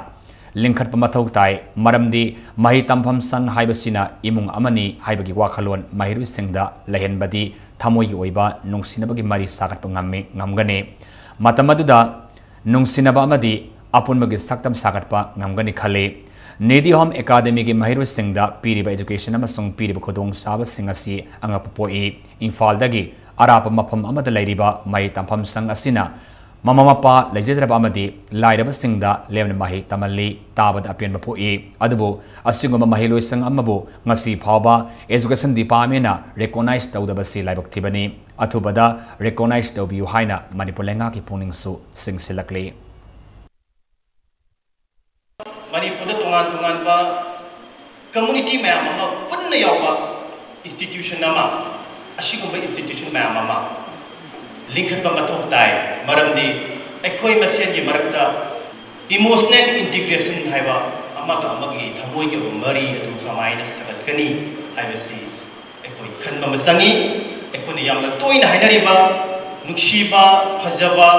ꯂꯤꯡꯈꯠꯄ ꯃꯊꯧ ꯇꯥꯏ, ꯃꯔꯝꯗꯤ ꯃꯍꯩ ꯇꯝꯐꯝ ꯁꯪ ꯍꯥꯏꯕꯁꯤꯅ ꯏꯃꯨꯡ ꯑꯃꯅꯤ ꯍꯥꯏꯕꯒꯤ ꯋꯥꯈꯜꯂꯣꯟ ꯃꯍꯩꯔꯣꯏꯁꯤꯡꯗ ꯂꯩꯍꯟꯕꯗꯤ ꯊꯃꯣꯏꯒꯤ ꯑꯣꯏꯕ ꯅꯨꯡꯁꯤꯅꯕꯒꯤ ꯃꯔꯤ ꯁꯥꯒꯠꯄ ꯉꯝꯃꯤ, ꯉꯝꯒꯅꯤ꯫ ꯃꯇꯝ ꯑꯗꯨꯗ ꯅꯨꯡꯁꯤꯅꯕ ꯑꯃꯗꯤ ꯑꯄꯨꯟꯕꯒꯤ ꯁꯛꯇꯝ ꯁꯥꯒꯠꯄ ꯉꯝꯒꯅꯤ ꯈꯜꯂꯤ꯫ ꯅꯤꯙꯤ ꯍꯣꯝ ꯑꯦꯀꯥꯗꯃꯤꯒꯤ ꯃꯍꯩꯔꯣꯏꯁꯤꯡꯗ ꯄꯤꯔꯤꯕ education ꯑꯃꯁꯨꯡ ꯄꯤꯔꯤꯕ ꯈꯨꯗꯣꯡꯆꯥꯕꯁꯤꯡ ꯑꯁꯤ ꯑꯉꯛꯄ ꯄꯣꯛꯏ꯫ ꯏꯝꯐꯥꯜꯗꯒꯤ ꯑꯔꯥꯞꯄ ꯃꯐꯝ ꯑꯃꯗ ꯂꯩꯔꯤꯕ ꯃꯍꯩ ꯇꯝꯐꯝ ꯁꯪ ꯑꯁꯤꯅ ꯃꯃꯥ ꯃꯄꯥ ꯂꯩꯖꯗ꯭ꯔꯕ ꯑꯃꯗꯤ ꯂꯥꯏꯔꯕꯁꯤꯡꯗ ꯂꯦꯝꯅ ꯃꯍꯩ ꯇꯝꯍꯜꯂꯤ꯫ ꯇꯥꯕꯗ ꯑꯄꯦꯟꯕ ꯄꯣꯛꯏ꯫ ꯑꯗꯨꯕꯨ ꯑꯁꯤꯒꯨꯝꯕ ꯃꯍꯩꯂꯣꯏꯁꯪ ꯑꯃꯕꯨ ꯉꯁꯤ ꯐꯥꯎꯕ Education Department ꯅ recognize ꯇꯧꯗꯕꯁꯤ ꯂꯥꯏꯕꯛ ꯊꯤꯕꯅꯤ꯫ ꯑꯊꯨꯕꯗ recognize ꯇꯧꯕꯤꯌꯨ ꯍꯥꯏꯅ ꯃꯅꯤꯄꯨꯔ ꯂꯩꯉꯥꯛꯀꯤ ꯄꯨꯛꯅꯤꯡꯁꯨ ꯆꯤꯡꯁꯤꯜꯂꯛꯂꯤ꯫ ꯃꯅꯤꯄꯨꯔꯗ ꯇꯣꯉꯥꯟ ꯇꯣꯉꯥꯟꯕ community ꯃꯌꯥꯝ ꯑꯃ ꯄꯨꯟꯅ ꯌꯥꯎꯕ institution ꯑꯃ, ꯑꯁꯤꯒꯨꯝꯕ institution ꯃꯌꯥꯝ ꯑꯃ ꯂꯤꯡꯈꯠꯄ ꯃꯊꯧ ꯇꯥꯏ꯫ ꯃꯔꯝꯗꯤ ꯑꯩꯈꯣꯏ ꯃꯁꯦꯟꯒꯤ ꯃꯔꯛꯇ emotional integration ꯍꯥꯏꯕ, ꯑꯃꯒ ꯑꯃꯒꯤ ꯊꯃꯣꯏꯒꯤ ꯑꯣꯏꯕ ꯃꯔꯤ ꯑꯗꯨ ꯀꯃꯥꯏꯅ ꯁꯥꯒꯠꯀꯅꯤ ꯍꯥꯏꯕꯁꯤ ꯑꯩꯈꯣꯏ ꯈꯟꯕ ꯑꯃ ꯆꯪꯉꯤ꯫ ꯑꯩꯈꯣꯏꯅ ꯌꯥꯝꯅ ꯇꯣꯏꯅ ꯍꯥꯏꯅꯔꯤꯕ ꯅꯨꯡꯁꯤꯕ, ꯐꯖꯕ,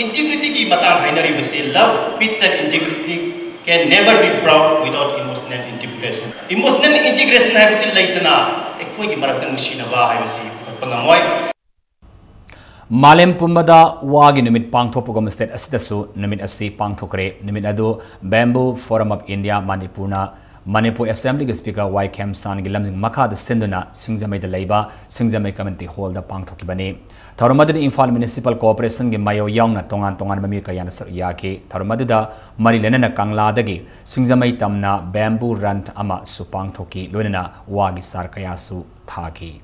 integrity ꯒꯤ ꯃꯇꯥꯡ ꯍꯥꯏꯅꯔꯤꯕꯁꯤ, love, peace and integrity can never be brought without emotional integration. Emotional integration ꯍꯥꯏꯕꯁꯤ ꯂꯩꯇꯅ ꯑꯩꯈꯣꯏꯒꯤ ꯃꯔꯛꯇ ꯅꯨꯡꯁꯤꯅꯕ ꯍꯥꯏꯕꯁꯤ ꯄꯨꯈꯠꯄ ꯉꯝꯃꯣꯏ꯫ ꯃꯥꯂꯦꯝ ꯄꯨꯝꯕꯗ ꯋꯥꯒꯤ ꯅꯨꯃꯤꯠ ꯄꯥꯡꯊꯣꯛꯄꯒꯨꯝ state ꯑꯁꯤꯗꯁꯨ ꯅꯨꯃꯤꯠ ꯑꯁꯤ ꯄꯥꯡꯊꯣꯛꯈ꯭ꯔꯦ꯫ ꯅꯨꯃꯤꯠ ꯑꯗꯨ Bamboo Forum of India ꯃꯅꯤꯄꯨꯔꯅ ꯃꯅꯤꯄꯨꯔ Assembly ꯒꯤ Speaker ꯋꯥꯏ ꯈꯦꯝꯆꯥꯟꯒꯤ ꯂꯝꯖꯤꯡ ꯃꯈꯥꯗ ꯁꯤꯟꯗꯨꯅ ꯁꯤꯡꯖꯃꯩꯗ ꯂꯩꯕ ꯁꯤꯡꯖꯃꯩ Community Hall ꯗ ꯄꯥꯡꯊꯣꯛꯈꯤꯕꯅꯤ꯫ ꯊꯧꯔꯝ ꯑꯗꯨꯗ ꯏꯝꯐꯥꯜ Municipal Corporation ꯒꯤ ꯃꯥꯌꯣ ꯌꯥꯎꯅ ꯇꯣꯉꯥꯟ ꯇꯣꯉꯥꯟꯕ ꯃꯤꯑꯣꯏ ꯀꯌꯥꯅ ꯁꯔꯨꯛ ꯌꯥꯈꯤ꯫ ꯊꯧꯔꯝ ꯑꯗꯨꯗ ꯃꯔꯤ ꯂꯩꯅꯅ ꯀꯪꯂꯥꯗꯒꯤ ꯁꯤꯡꯖꯃꯩ ꯇꯝꯅ bamboo run ꯑꯃꯁꯨ ꯄꯥꯡꯊꯣꯛꯈꯤ, ꯂꯣꯏꯅꯅ ꯋꯥꯒꯤ ꯆꯥꯔ ꯀꯌꯥꯁꯨ ꯊꯥꯈꯤ꯫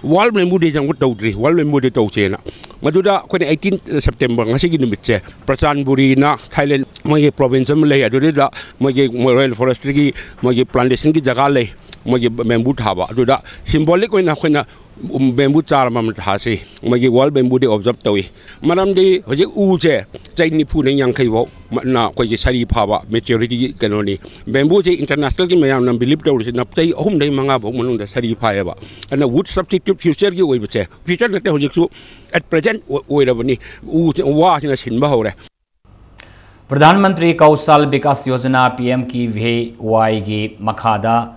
World Bamboo Day ꯁꯦ ꯑꯃꯨꯛ ꯇꯧꯗ꯭ꯔꯤ꯫ World Bamboo Day ꯇꯧꯁꯦꯅ꯫ ꯃꯗꯨꯗ ꯑꯩꯈꯣꯏꯅ eighteen September, ꯉꯁꯤꯒꯤ ꯅꯨꯃꯤꯠꯁꯦ, ꯄ꯭ꯔꯆꯥꯟꯕꯨꯔꯤꯅ ꯊꯥꯏꯂꯦꯟ, ꯃꯣꯏꯒꯤ province ꯑꯃ ꯂꯩ, ꯑꯗꯨꯗꯩꯗ ꯃꯣꯏꯒꯤ Royal Forestry ꯒꯤ ꯃꯣꯏꯒꯤ plantation ꯒꯤ ꯖꯒꯥ ꯂꯩ, ꯃꯣꯏꯒꯤ bamboo ꯊꯥꯕ꯫ ꯑꯗꯨꯗ symbolic ꯑꯣꯏꯅ ꯑꯩꯈꯣꯏꯅ bamboo ꯆꯥꯔ ꯑꯃꯃꯝ ꯊꯥꯁꯤ꯫ ꯃꯣꯏꯒꯤ World Bamboo Day observe ꯇꯧꯏ꯫ ꯃꯔꯝꯗꯤ ꯍꯧꯖꯤꯛ ꯎꯁꯦ ꯆꯍꯤ ꯅꯤꯐꯨꯗꯩ ꯌꯥꯡꯈꯩ ꯐꯥꯎ ꯃ-, ꯅ ꯑꯩꯈꯣꯏꯒꯤ ꯁꯥꯔꯤ ꯐꯥꯕ maturity ꯒꯤ ꯀꯩꯅꯣꯅꯤ꯫ Bamboo ꯁꯦ international ꯒꯤ ꯃꯌꯥꯝꯅ believe ꯇꯧꯔꯤꯁꯤꯅ ꯆꯍꯤ ꯑꯍꯨꯝꯗꯩ ꯃꯉꯥ ꯐꯥꯎ ꯃꯅꯨꯡꯗ ꯁꯥꯔꯤ ꯐꯥꯏꯌꯦꯕ꯫ ꯑꯗꯨꯅ wood substitute future ꯒꯤ ꯑꯣꯏꯕꯁꯦ, future ꯅꯠꯇꯦ, ꯍꯧꯖꯤꯛꯁꯨ at present ꯑꯣꯏ-, ꯑꯣꯏꯔꯕꯅꯤ꯫ ꯎ-, ꯋꯥꯁꯤꯅ ꯁꯤꯟꯕ ꯍꯧꯔꯦ꯫ Pradhan Mantri ꯀꯧꯁꯥꯜ Vikas Yojana, P M K V Y ꯒꯤ ꯃꯈꯥꯗ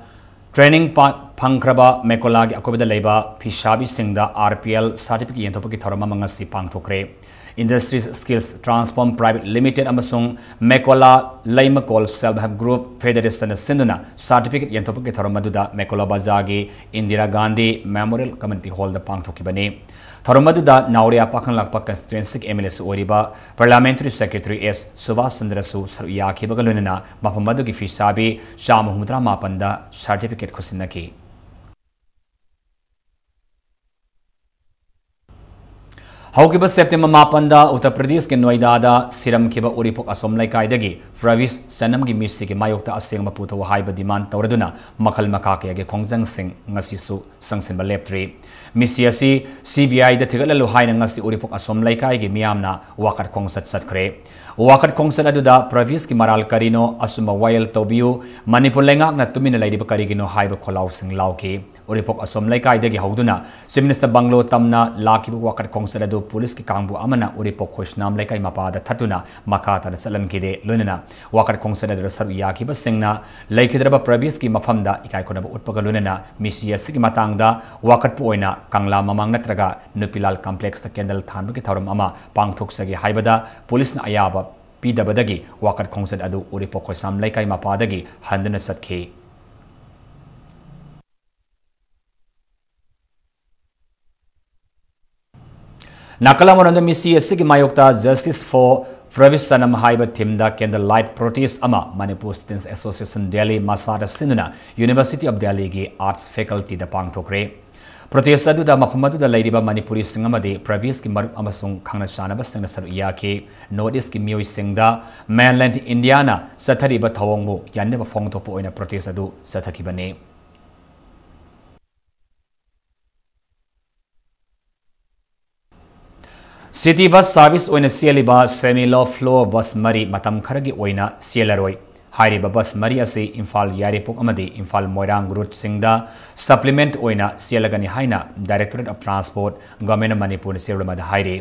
training ꯄꯥ-, ꯐꯪꯈ꯭ꯔꯕ ꯃꯦꯀꯣꯂꯥꯒꯤ ꯑꯀꯣꯏꯕꯗ ꯂꯩꯕ ꯐꯤꯁꯥꯕꯤꯁꯤꯡꯗ R P L certificate ꯌꯦꯟꯊꯣꯛꯄꯒꯤ ꯊꯧꯔꯝ ꯑꯃ ꯉꯁꯤ ꯄꯥꯡꯊꯣꯛꯈ꯭ꯔꯦ꯫ Industries Skills Transform Private Limited ꯑꯃꯁꯨꯡ ꯃꯦꯀꯣꯂꯥ ꯂꯩꯃꯀꯣꯜ Self Help Group Federation ꯅ ꯁꯤꯟꯗꯨꯅ certificate ꯌꯦꯟꯊꯣꯛꯄꯒꯤ ꯊꯧꯔꯝ ꯑꯗꯨꯗ ꯃꯦꯀꯣꯂꯥ ꯕꯖꯥꯔꯒꯤ Indira Gandhi Memorial Community Hall ꯗ ꯄꯥꯡꯊꯣꯛꯈꯤꯕꯅꯤ꯫ ꯊꯧꯔꯝ ꯑꯗꯨꯗ ꯅꯥꯎꯔꯤꯌꯥ ꯄꯥꯈꯪꯂꯥꯛꯄ constituency ꯒꯤ M L A ꯁꯨ ꯑꯣꯏꯔꯤꯕ Parliamentary Secretary S ꯁꯨꯚꯥꯁ ꯆꯟꯗ꯭ꯔꯁꯨ ꯁꯔꯨꯛ ꯌꯥꯈꯤꯕꯒ ꯂꯣꯏꯅꯅ ꯃꯐꯝ ꯑꯗꯨꯒꯤ ꯐꯤꯁꯥꯕꯤ ꯆꯥꯝꯃ ꯍꯨꯝꯐꯨꯇꯔꯥ ꯃꯥꯄꯟꯗ certificate ꯈꯨꯠꯁꯤꯟꯅꯈꯤ꯫ ꯍꯧꯈꯤꯕ September ꯃꯥꯄꯟꯗ ꯎꯠꯇꯔ ꯄ꯭ꯔꯗꯦꯁꯀꯤ ꯅꯣꯏꯗꯥꯗ ꯁꯤꯔꯝꯈꯤꯕ ꯎꯔꯤꯄꯣꯛ ꯑꯁꯣꯝ ꯂꯩꯀꯥꯏꯗꯒꯤ ꯄ꯭ꯔꯕꯤꯁ ꯁꯅꯝꯒꯤ ꯃꯤꯁꯤꯒꯤ ꯃꯥꯌꯣꯛꯇ ꯑꯁꯦꯡꯕ ꯄꯨꯊꯣꯛꯎ ꯍꯥꯏꯕ demand ꯇꯧꯔꯗꯨꯅ ꯃꯈꯜ ꯃꯈꯥ ꯀꯌꯥꯒꯤ ꯈꯣꯡꯖꯪꯁꯤꯡ ꯉꯁꯤꯁꯨ ꯆꯪꯁꯤꯟꯕ ꯂꯦꯞꯇ꯭ꯔꯤ꯫ ꯃꯤꯁꯤ ꯑꯁꯤ C B I ꯗ ꯊꯤꯒꯠꯍꯜꯂꯨ ꯍꯥꯏꯅ ꯉꯁꯤ ꯎꯔꯤꯄꯣꯛ ꯑꯁꯣꯝ ꯂꯩꯀꯥꯏꯒꯤ ꯃꯤꯌꯥꯝꯅ ꯋꯥꯀꯠ ꯈꯣꯡꯆꯠ ꯆꯠꯈ꯭ꯔꯦ꯫ ꯋꯥꯀꯠ ꯈꯣꯡꯆꯠ ꯑꯗꯨꯗ ꯄ꯭ꯔꯕꯤꯁꯀꯤ ꯃꯔꯥꯜ ꯀꯔꯤꯅꯣ, ꯑꯆꯨꯝꯕ ꯋꯥꯌꯦꯜ ꯇꯧꯕꯤꯌꯨ, ꯃꯅꯤꯄꯨꯔ ꯂꯩꯉꯥꯛꯅ ꯇꯨꯃꯤꯟꯅ ꯂꯩꯔꯤꯕ ꯀꯔꯤꯒꯤꯅꯣ ꯍꯥꯏꯕ ꯈꯣꯜꯂꯥꯎꯁꯤꯡ ꯂꯥꯎꯈꯤ꯫ ꯎꯔꯤꯄꯣꯛ ꯑꯁꯣꯝ ꯂꯩꯀꯥꯏꯗꯒꯤ ꯍꯧꯗꯨꯅ Chief Minister ꯕꯪꯒ꯭ꯂꯣ ꯇꯝꯅ ꯂꯥꯛꯈꯤꯕ ꯋꯥꯀꯠ ꯈꯣꯡꯆꯠ ꯑꯗꯨ ꯄꯨꯂꯤꯁꯀꯤ ꯀꯥꯡꯕꯨ ꯑꯃꯅ ꯎꯔꯤꯄꯣꯛ ꯈꯣꯏꯁꯅꯥꯝ ꯂꯩꯀꯥꯏ ꯃꯄꯥꯗ ꯊꯠꯇꯨꯅ ꯃꯈꯥ ꯇꯥꯅ ꯆꯠꯍꯟꯈꯤꯗꯦ꯫ ꯂꯣꯏꯅꯅ ꯋꯥꯀꯠ ꯈꯣꯡꯆꯠ ꯑꯗꯨꯗ ꯁꯔꯨꯛ ꯌꯥꯈꯤꯕꯁꯤꯡꯅ ꯂꯩꯈꯤꯗ꯭ꯔꯕ ꯄ꯭ꯔꯕꯤꯁꯀꯤ ꯃꯐꯝꯗ ꯏꯀꯥꯏ ꯈꯨꯝꯅꯕ ꯎꯠꯄꯒ ꯂꯣꯏꯅꯅ ꯃꯤꯁꯤ ꯑꯁꯤꯒꯤ ꯃꯇꯥꯡꯗ ꯋꯥꯀꯠꯄꯨ ꯑꯣꯏꯅ ꯀꯪꯂꯥ ꯃꯃꯥꯡ ꯅꯠꯇ꯭ꯔꯒ ꯅꯨꯄꯤꯂꯥꯜ complex ꯇ candle ꯊꯥꯟꯕꯒꯤ ꯊꯧꯔꯝ ꯑꯃ ꯄꯥꯡꯊꯣꯛꯆꯒꯦ ꯍꯥꯏꯕꯗ ꯄꯨꯂꯤꯁꯅ ꯑꯌꯥꯕ ꯄꯤꯗꯕꯗꯒꯤ ꯋꯥꯀꯠ ꯈꯣꯡꯆꯠ ꯑꯗꯨ ꯎꯔꯤꯄꯣꯛ ꯈꯣꯏꯁꯥꯝ ꯂꯩꯀꯥꯏ ꯃꯄꯥꯗꯒꯤ ꯍꯟꯗꯨꯅ ꯆꯠꯈꯤ꯫ ꯅꯥꯀꯜ ꯑꯃꯔꯣꯝꯗ ꯃꯤꯁꯤ ꯑꯁꯤꯒꯤ ꯃꯥꯌꯣꯛꯇ Justice for ꯄ꯭ꯔꯕꯤꯁ ꯁꯅꯝ ꯍꯥꯏꯕ theme ꯗ candle light protest ꯑꯃ Manipur Students Association Delhi ꯃꯁꯥꯗ ꯁꯤꯟꯗꯨꯅ University of Delhi ꯒꯤ Arts Faculty ꯗ ꯄꯥꯡꯊꯣꯛꯈ꯭ꯔꯦ꯫ Protest ꯑꯗꯨꯗ ꯃꯐꯝ ꯑꯗꯨꯗ ꯂꯩꯔꯤꯕ ꯃꯅꯤꯄꯨꯔꯤꯁꯤꯡ ꯑꯃꯗꯤ ꯄ꯭ꯔꯕꯤꯁꯀꯤ ꯃꯔꯨꯞ ꯑꯃꯁꯨꯡ ꯈꯪꯅ ꯆꯥꯟꯅꯕꯁꯤꯡꯅ ꯁꯔꯨꯛ ꯌꯥꯈꯤ꯫ North Eastꯀꯤ ꯃꯤꯑꯣꯏꯁꯤꯡꯗ Mainland Indiaꯅ ꯆꯠꯊꯔꯤꯕ ꯊꯧꯑꯣꯡꯕꯨ ꯌꯥꯅꯤꯡꯗꯕ ꯐꯣꯡꯗꯣꯛꯄ ꯑꯣꯏꯅ protest ꯑꯗꯨ ꯆꯠꯊꯈꯤꯕꯅꯤ꯫ City bus service ꯑꯣꯏꯅ ꯆꯦꯜꯂꯤꯕ semi low floor bus ꯃꯔꯤ ꯃꯇꯝ ꯈꯔꯒꯤ ꯑꯣꯏꯅ ꯆꯦꯜꯂꯔꯣꯏ꯫ ꯍꯥꯏꯔꯤꯕ bus ꯃꯔꯤ ꯑꯁꯤ ꯏꯝꯐꯥꯜ ꯌꯥꯏꯔꯤꯄꯣꯛ ꯑꯃꯗꯤ ꯏꯝꯐꯥꯜ ꯃꯣꯏꯔꯥꯡ routeꯁꯤꯡꯗ supplement ꯑꯣꯏꯅ ꯆꯦꯜꯂꯒꯅꯤ ꯍꯥꯏꯅ Directorate of Transport, Government of ꯃꯅꯤꯄꯨꯔꯅ ꯆꯦꯔꯣꯜ ꯑꯃꯗ ꯍꯥꯏꯔꯤ꯫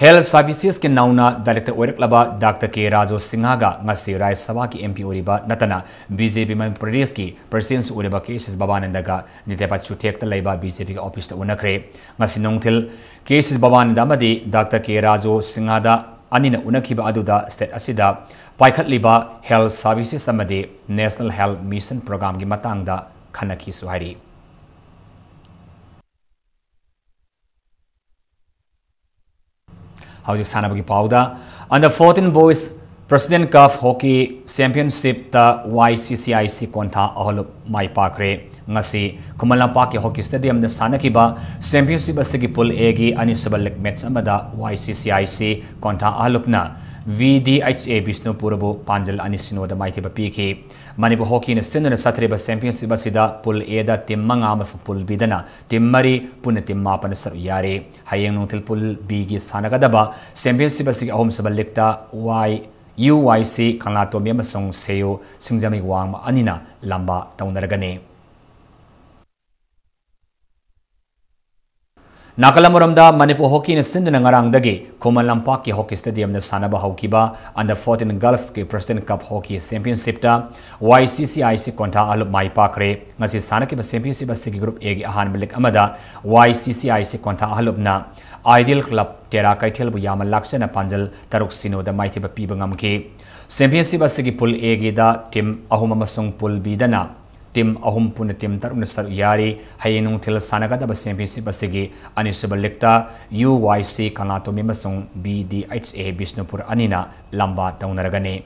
Health Servicesꯀꯤ ꯅꯧꯅ Director ꯑꯣꯏꯔꯛꯂꯕ Doctor ꯀꯦ ꯔꯥꯖꯨ ꯁꯤꯡꯍꯒ ꯉꯁꯤ ꯔꯥꯖ꯭ꯌ ꯁꯚꯥꯒꯤ MP ꯑꯣꯏꯔꯤꯕ ꯅꯠꯇꯅ BJP ꯃꯅꯤꯄꯨꯔ ꯄ꯭ꯔꯗꯦꯁꯀꯤ Presidentꯁꯨ ꯑꯣꯏꯔꯤꯕ ꯀꯦ ꯁꯤꯁ ꯚꯕꯥꯅꯟꯗꯒ ꯅꯤꯇꯦꯄꯥ ꯆꯨꯊꯦꯛꯇ ꯂꯩꯕ BJPꯒꯤ officeꯇ ꯎꯅꯈ꯭ꯔꯦ꯫ ꯉꯁꯤ ꯅꯨꯡꯊꯤꯜ ꯀꯦ ꯁꯤꯁ ꯚꯕꯥꯅꯟꯗ ꯑꯃꯗꯤ Doctor ꯀꯦ ꯔꯥꯖꯨ ꯁꯤꯡꯍꯗ ꯑꯅꯤꯅ ꯎꯅꯈꯤꯕ ꯑꯗꯨꯗ state ꯑꯁꯤꯗ ꯄꯥꯏꯈꯠꯂꯤꯕ health services ꯑꯃꯗꯤ National Health Mission programꯒꯤ ꯃꯇꯥꯡꯗ ꯈꯟꯅꯈꯤꯁꯨ ꯍꯥꯏꯔꯤ꯫ ꯍꯧꯖꯤꯛ ꯁꯥꯟꯅꯕꯒꯤ ꯄꯥꯎꯗ, Under fourteen Boys President Cup Hockey Championshipꯇ YCCIC ꯀꯣꯟꯊꯥ ꯑꯍꯂꯨꯞ ꯃꯥꯏ ꯄꯥꯛꯈ꯭ꯔꯦ꯫ ꯉꯁꯤ ꯈꯨꯃꯟ ꯂꯝꯄꯥꯛꯀꯤ Hockey Stadiumꯗ ꯁꯥꯟꯅꯈꯤꯕ Championship ꯑꯁꯤꯒꯤ Pool Aꯒꯤ ꯑꯅꯤꯁꯨꯕ league match ꯑꯃꯗ YCCIC ꯀꯣꯟꯊꯥ ꯑꯍꯂꯨꯞꯅ VDHA ꯕꯤꯁꯅꯨꯄꯨꯔꯕꯨ ꯄꯥꯟꯖꯜ ꯑꯅꯤ ꯁꯤꯅꯣꯗ ꯃꯥꯏꯊꯤꯕ ꯄꯤꯈꯤ꯫ ꯃꯅꯤꯄꯨꯔ Hockeyꯅ ꯁꯤꯟꯗꯨꯅ ꯆꯠꯊꯔꯤꯕ Championship ꯑꯁꯤꯗ Pool Aꯗ team ꯃꯉꯥ ꯑꯃꯁꯨꯡ Pool Bꯗꯅ team ꯃꯔꯤ, ꯄꯨꯟꯅ team ꯃꯥꯄꯟꯅ ꯁꯔꯨꯛ ꯌꯥꯔꯤ꯫ ꯍꯌꯦꯡ ꯅꯨꯡꯊꯤꯜ Pool Bꯒꯤ ꯁꯥꯟꯅꯒꯗꯕ Championship ꯑꯁꯤꯒꯤ ꯑꯍꯨꯝꯁꯨꯕ leagueꯇ Y, UYC ꯀꯪꯂꯥꯇꯣꯝꯕꯤ ꯑꯃꯁꯨꯡ ꯁꯦꯌꯨ ꯁꯤꯡꯖꯃꯩ ꯋꯥꯡꯃ ꯑꯅꯤꯅ ꯂꯝꯕꯥ ꯇꯧꯅꯔꯒꯅꯤ꯫ ꯅꯥꯀꯜ ꯑꯃꯔꯣꯝꯗ, ꯃꯅꯤꯄꯨꯔ Hockeyꯅ ꯁꯤꯟꯗꯨꯅ ꯉꯔꯥꯡꯗꯒꯤ ꯈꯨꯃꯟ ꯂꯝꯄꯥꯛꯀꯤ Hockey Stadiumꯗ ꯁꯥꯟꯅꯕ ꯍꯧꯈꯤꯕ Under fourteen Girlsꯀꯤ President Cup Hockey Championshipꯇ YCCIC ꯀꯣꯟꯊꯥ ꯑꯍꯂꯨꯞ ꯃꯥꯏ ꯄꯥꯛꯈ꯭ꯔꯦ꯫ ꯉꯁꯤ ꯁꯥꯟꯅꯈꯤꯕ Championship ꯑꯁꯤꯒꯤ Group Aꯒꯤ ꯑꯍꯥꯟꯕ league ꯑꯃꯗ YCCIC ꯀꯣꯟꯊꯥ ꯑꯍꯂꯨꯞꯅ Ideal Club ꯇꯦꯔꯥ ꯀꯩꯊꯦꯜꯕꯨ ꯌꯥꯝꯅ ꯂꯥꯛꯆꯅ ꯄꯥꯟꯖꯜ ꯇꯔꯨꯛ ꯁꯤꯅꯣꯗ ꯃꯥꯏꯊꯤꯕ ꯄꯤꯕ ꯉꯝꯈꯤ꯫ Championship ꯑꯁꯤꯒꯤ Pool Aꯒꯤꯗ team ꯑꯍꯨꯝ ꯑꯃꯁꯨꯡ Pool Bꯗꯅ team ꯑꯍꯨꯝ, ꯄꯨꯟꯅ team ꯇꯔꯨꯛꯅ ꯁꯔꯨꯛ ꯌꯥꯔꯤ꯫ ꯍꯌꯦꯡ ꯅꯨꯡꯊꯤꯜ ꯁꯥꯟꯅꯒꯗꯕ Championship ꯑꯁꯤꯒꯤ ꯑꯅꯤꯁꯨꯕ leagueꯇ UYC ꯀꯪꯂꯥꯇꯣꯝꯕꯤ ꯑꯃꯁꯨꯡ VDHA ꯕꯤꯁꯅꯨꯄꯨꯔ ꯑꯅꯤꯅ ꯂꯝꯕꯥ ꯇꯧꯅꯔꯒꯅꯤ꯫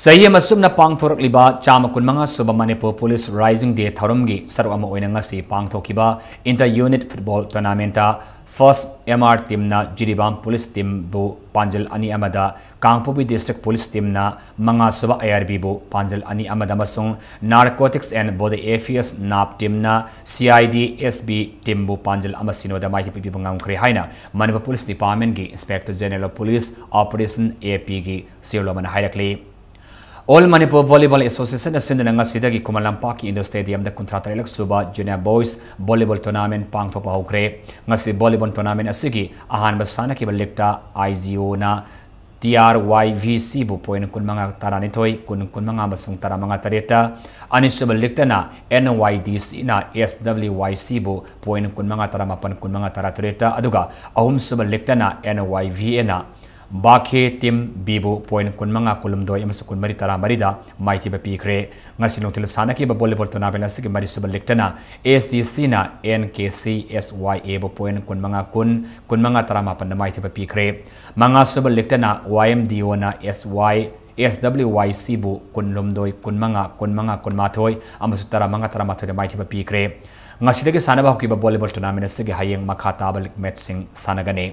ꯆꯍꯤ ꯑꯃ ꯆꯨꯞꯅ ꯄꯥꯡꯊꯣꯔꯛꯂꯤꯕ ꯆꯥꯝꯃ ꯀꯨꯟꯃꯉꯥ ꯁꯨꯕ ꯃꯅꯤꯄꯨꯔ ꯄꯨꯂꯤꯁ ꯔꯥꯏꯖꯤꯡ ꯗꯦ ꯊꯧꯔꯝꯒꯤ ꯁꯔꯨꯛ ꯑꯃ ꯑꯣꯏꯅ ꯉꯁꯤ ꯄꯥꯡꯊꯣꯛꯈꯤꯕ ꯏꯟꯇꯔ ꯌꯨꯅꯤꯠ ꯐꯨꯠꯕꯣꯜ ꯇꯣꯔꯅꯥꯃꯦꯟꯠꯇ ꯐꯥꯔꯁ ꯑꯦꯝ ꯑꯥꯔ ꯇꯤꯝꯅ ꯖꯤꯔꯤꯕꯥꯝ ꯄꯨꯂꯤꯁ ꯇꯤꯝꯕꯨ ꯄꯥꯟꯖꯜ ꯑꯅꯤ ꯑꯃꯗ, ꯀꯥꯡꯄꯣꯛꯄꯤ ꯗꯤꯁꯇ꯭ꯔꯤꯛ ꯄꯨꯂꯤꯁ ꯇꯤꯝꯅ ꯃꯉꯥ ꯁꯨꯕ ꯑꯥꯏ ꯑꯥꯔ ꯕꯤꯕꯨ ꯄꯥꯟꯖꯜ ꯑꯅꯤ ꯑꯃꯗ ꯑꯃꯁꯨꯡ narcotics and border affairs NAB ꯇꯤꯝꯅ C I D S B ꯇꯤꯝꯕꯨ ꯄꯥꯟꯖꯜ ꯑꯃ ꯁꯤꯅꯣꯗ ꯃꯥꯏꯊꯤꯕ ꯄꯤꯕ ꯉꯝꯈ꯭ꯔꯦ ꯍꯥꯏꯅ ꯃꯅꯤꯄꯨꯔ ꯄꯨꯂꯤꯁ ꯗꯤꯄꯥꯔꯠꯃꯦꯟꯠꯀꯤ inspector general of police operation A ꯄꯤꯒꯤ ꯁꯤꯑꯣ ꯑꯃꯅ ꯍꯥꯏꯔꯛꯂꯤ꯫ ꯑꯣꯜ ꯃꯅꯤꯄꯨꯔ ꯚꯣꯂꯤꯕꯣꯜ ꯑꯦꯁꯣꯁꯤꯌꯦꯁꯟꯅ ꯁꯤꯟꯗꯨꯅ ꯉꯁꯤꯗꯒꯤ ꯈꯨꯃꯟ ꯂꯝꯄꯥꯛꯀꯤ ꯏꯟꯗꯣꯔ ꯁ꯭ꯇꯦꯗꯤꯌꯝꯗ ꯀꯨꯟꯊ꯭ꯔꯥ ꯇꯔꯦꯠꯂꯛ ꯁꯨꯕ ꯖꯨꯅꯤꯌꯔ ꯕꯣꯏꯁ ꯚꯣꯂꯤꯕꯣꯜ ꯇꯣꯔꯅꯥꯃꯦꯟꯠ ꯄꯥꯡꯊꯣꯛꯄ ꯍꯧꯈ꯭ꯔꯦ꯫ ꯉꯁꯤ ꯚꯣꯂꯤꯕꯣꯜ ꯇꯣꯔꯅꯥꯃꯦꯟꯠ ꯑꯁꯤꯒꯤ ꯑꯍꯥꯟꯕ ꯁꯥꯟꯅꯈꯤꯕ ꯂꯤꯛꯇ ꯑꯥꯏ ꯖꯤ ꯑꯣꯅ ꯇꯤ ꯑꯥꯔ ꯋꯥꯏ ꯚꯤ ꯁꯤꯕꯨ ꯄꯣꯏꯟꯠ ꯀꯨꯟꯃꯉꯥ ꯇꯔꯥꯅꯤꯊꯣꯏ, ꯀꯨꯟ, ꯀꯨꯟꯃꯉꯥ ꯑꯃꯁꯨꯡ ꯇꯔꯥꯃꯉꯥ ꯇꯔꯦꯠꯇ, ꯑꯅꯤꯁꯨꯕ ꯂꯤꯛꯇꯅ ꯑꯦꯟ ꯋꯥꯏ ꯗꯤ ꯁꯤꯅ ꯑꯦꯁ ꯗꯕ꯭ꯂꯤꯎ ꯋꯥꯏ ꯁꯤꯕꯨ ꯄꯣꯏꯟꯠ ꯀꯨꯟꯃꯉꯥ ꯇꯔꯥꯃꯥꯄꯟ, ꯀꯨꯟꯃꯉꯥ ꯇꯔꯥꯇꯔꯦꯠꯇ, ꯑꯗꯨꯒ ꯑꯍꯨꯝꯁꯨꯕ ꯂꯤꯛꯇꯅ ꯑꯦꯟ ꯋꯥꯏ ꯚꯤ ꯑꯦꯅ ꯕꯥꯈꯦ ꯇꯤꯝ ꯕꯤꯕꯨ ꯄꯣꯏꯟꯠ ꯀꯨꯟꯃꯉꯥ ꯀꯨꯟꯍꯨꯝꯗꯣꯏ ꯑꯃꯁꯨꯡ ꯀꯨꯟꯃꯔꯤ ꯇꯔꯥꯃꯔꯤꯗ ꯃꯥꯏꯊꯤꯕ ꯄꯤꯈ꯭ꯔꯦ꯫ ꯉꯁꯤ ꯅꯨꯡꯊꯤꯜ ꯁꯥꯟꯅꯈꯤꯕ ꯚꯣꯂꯤꯕꯣꯜ ꯇꯣꯔꯅꯥꯃꯦꯟꯠ ꯑꯁꯤꯒꯤ ꯃꯔꯤꯁꯨꯕ ꯂꯤꯛꯇꯅ ꯑꯦꯁ ꯗꯤ ꯁꯤꯅ and K C S Y ꯑꯦꯕꯨ point ꯀꯨꯟꯃꯉꯥ ꯀꯨꯟ, ꯀꯨꯟꯃꯉꯥ ꯇꯔꯥꯃꯥꯄꯟꯗ ꯃꯥꯏꯊꯤꯕ ꯄꯤꯈ꯭ꯔꯦ꯫ ꯃꯉꯥꯁꯨꯕ ꯂꯤꯛꯇꯅ ꯋꯥꯏ ꯑꯦꯝ ꯗꯤ ꯑꯣꯅ ꯑꯦꯁ ꯋꯥꯏ, ꯑꯦꯁ ꯗꯕ꯭ꯂꯤꯎ ꯋꯥꯏ ꯁꯤꯕꯨ ꯀꯨꯟꯍꯨꯝꯗꯣꯏ ꯀꯨꯟꯃꯉꯥ, ꯀꯨꯟꯃꯉꯥ ꯀꯨꯟꯃꯥꯊꯣꯏ ꯑꯃꯁꯨꯡ ꯇꯔꯥꯃꯉꯥ ꯇꯔꯥꯃꯥꯊꯣꯏꯗ ꯃꯥꯏꯊꯤꯕ ꯄꯤꯈ꯭ꯔꯦ꯫ ꯉꯁꯤꯗꯒꯤ ꯁꯥꯟꯅꯕ ꯍꯧꯈꯤꯕ ꯚꯣꯂꯤꯕꯣꯜ ꯇꯣꯔꯅꯥꯃꯦꯟꯠ ꯑꯁꯤꯒꯤ ꯍꯌꯦꯡ ꯃꯈꯥ ꯇꯥꯕ ꯂꯤꯛ ꯃꯦꯠꯆꯁꯤꯡ ꯁꯥꯟꯅꯒꯅꯤ꯫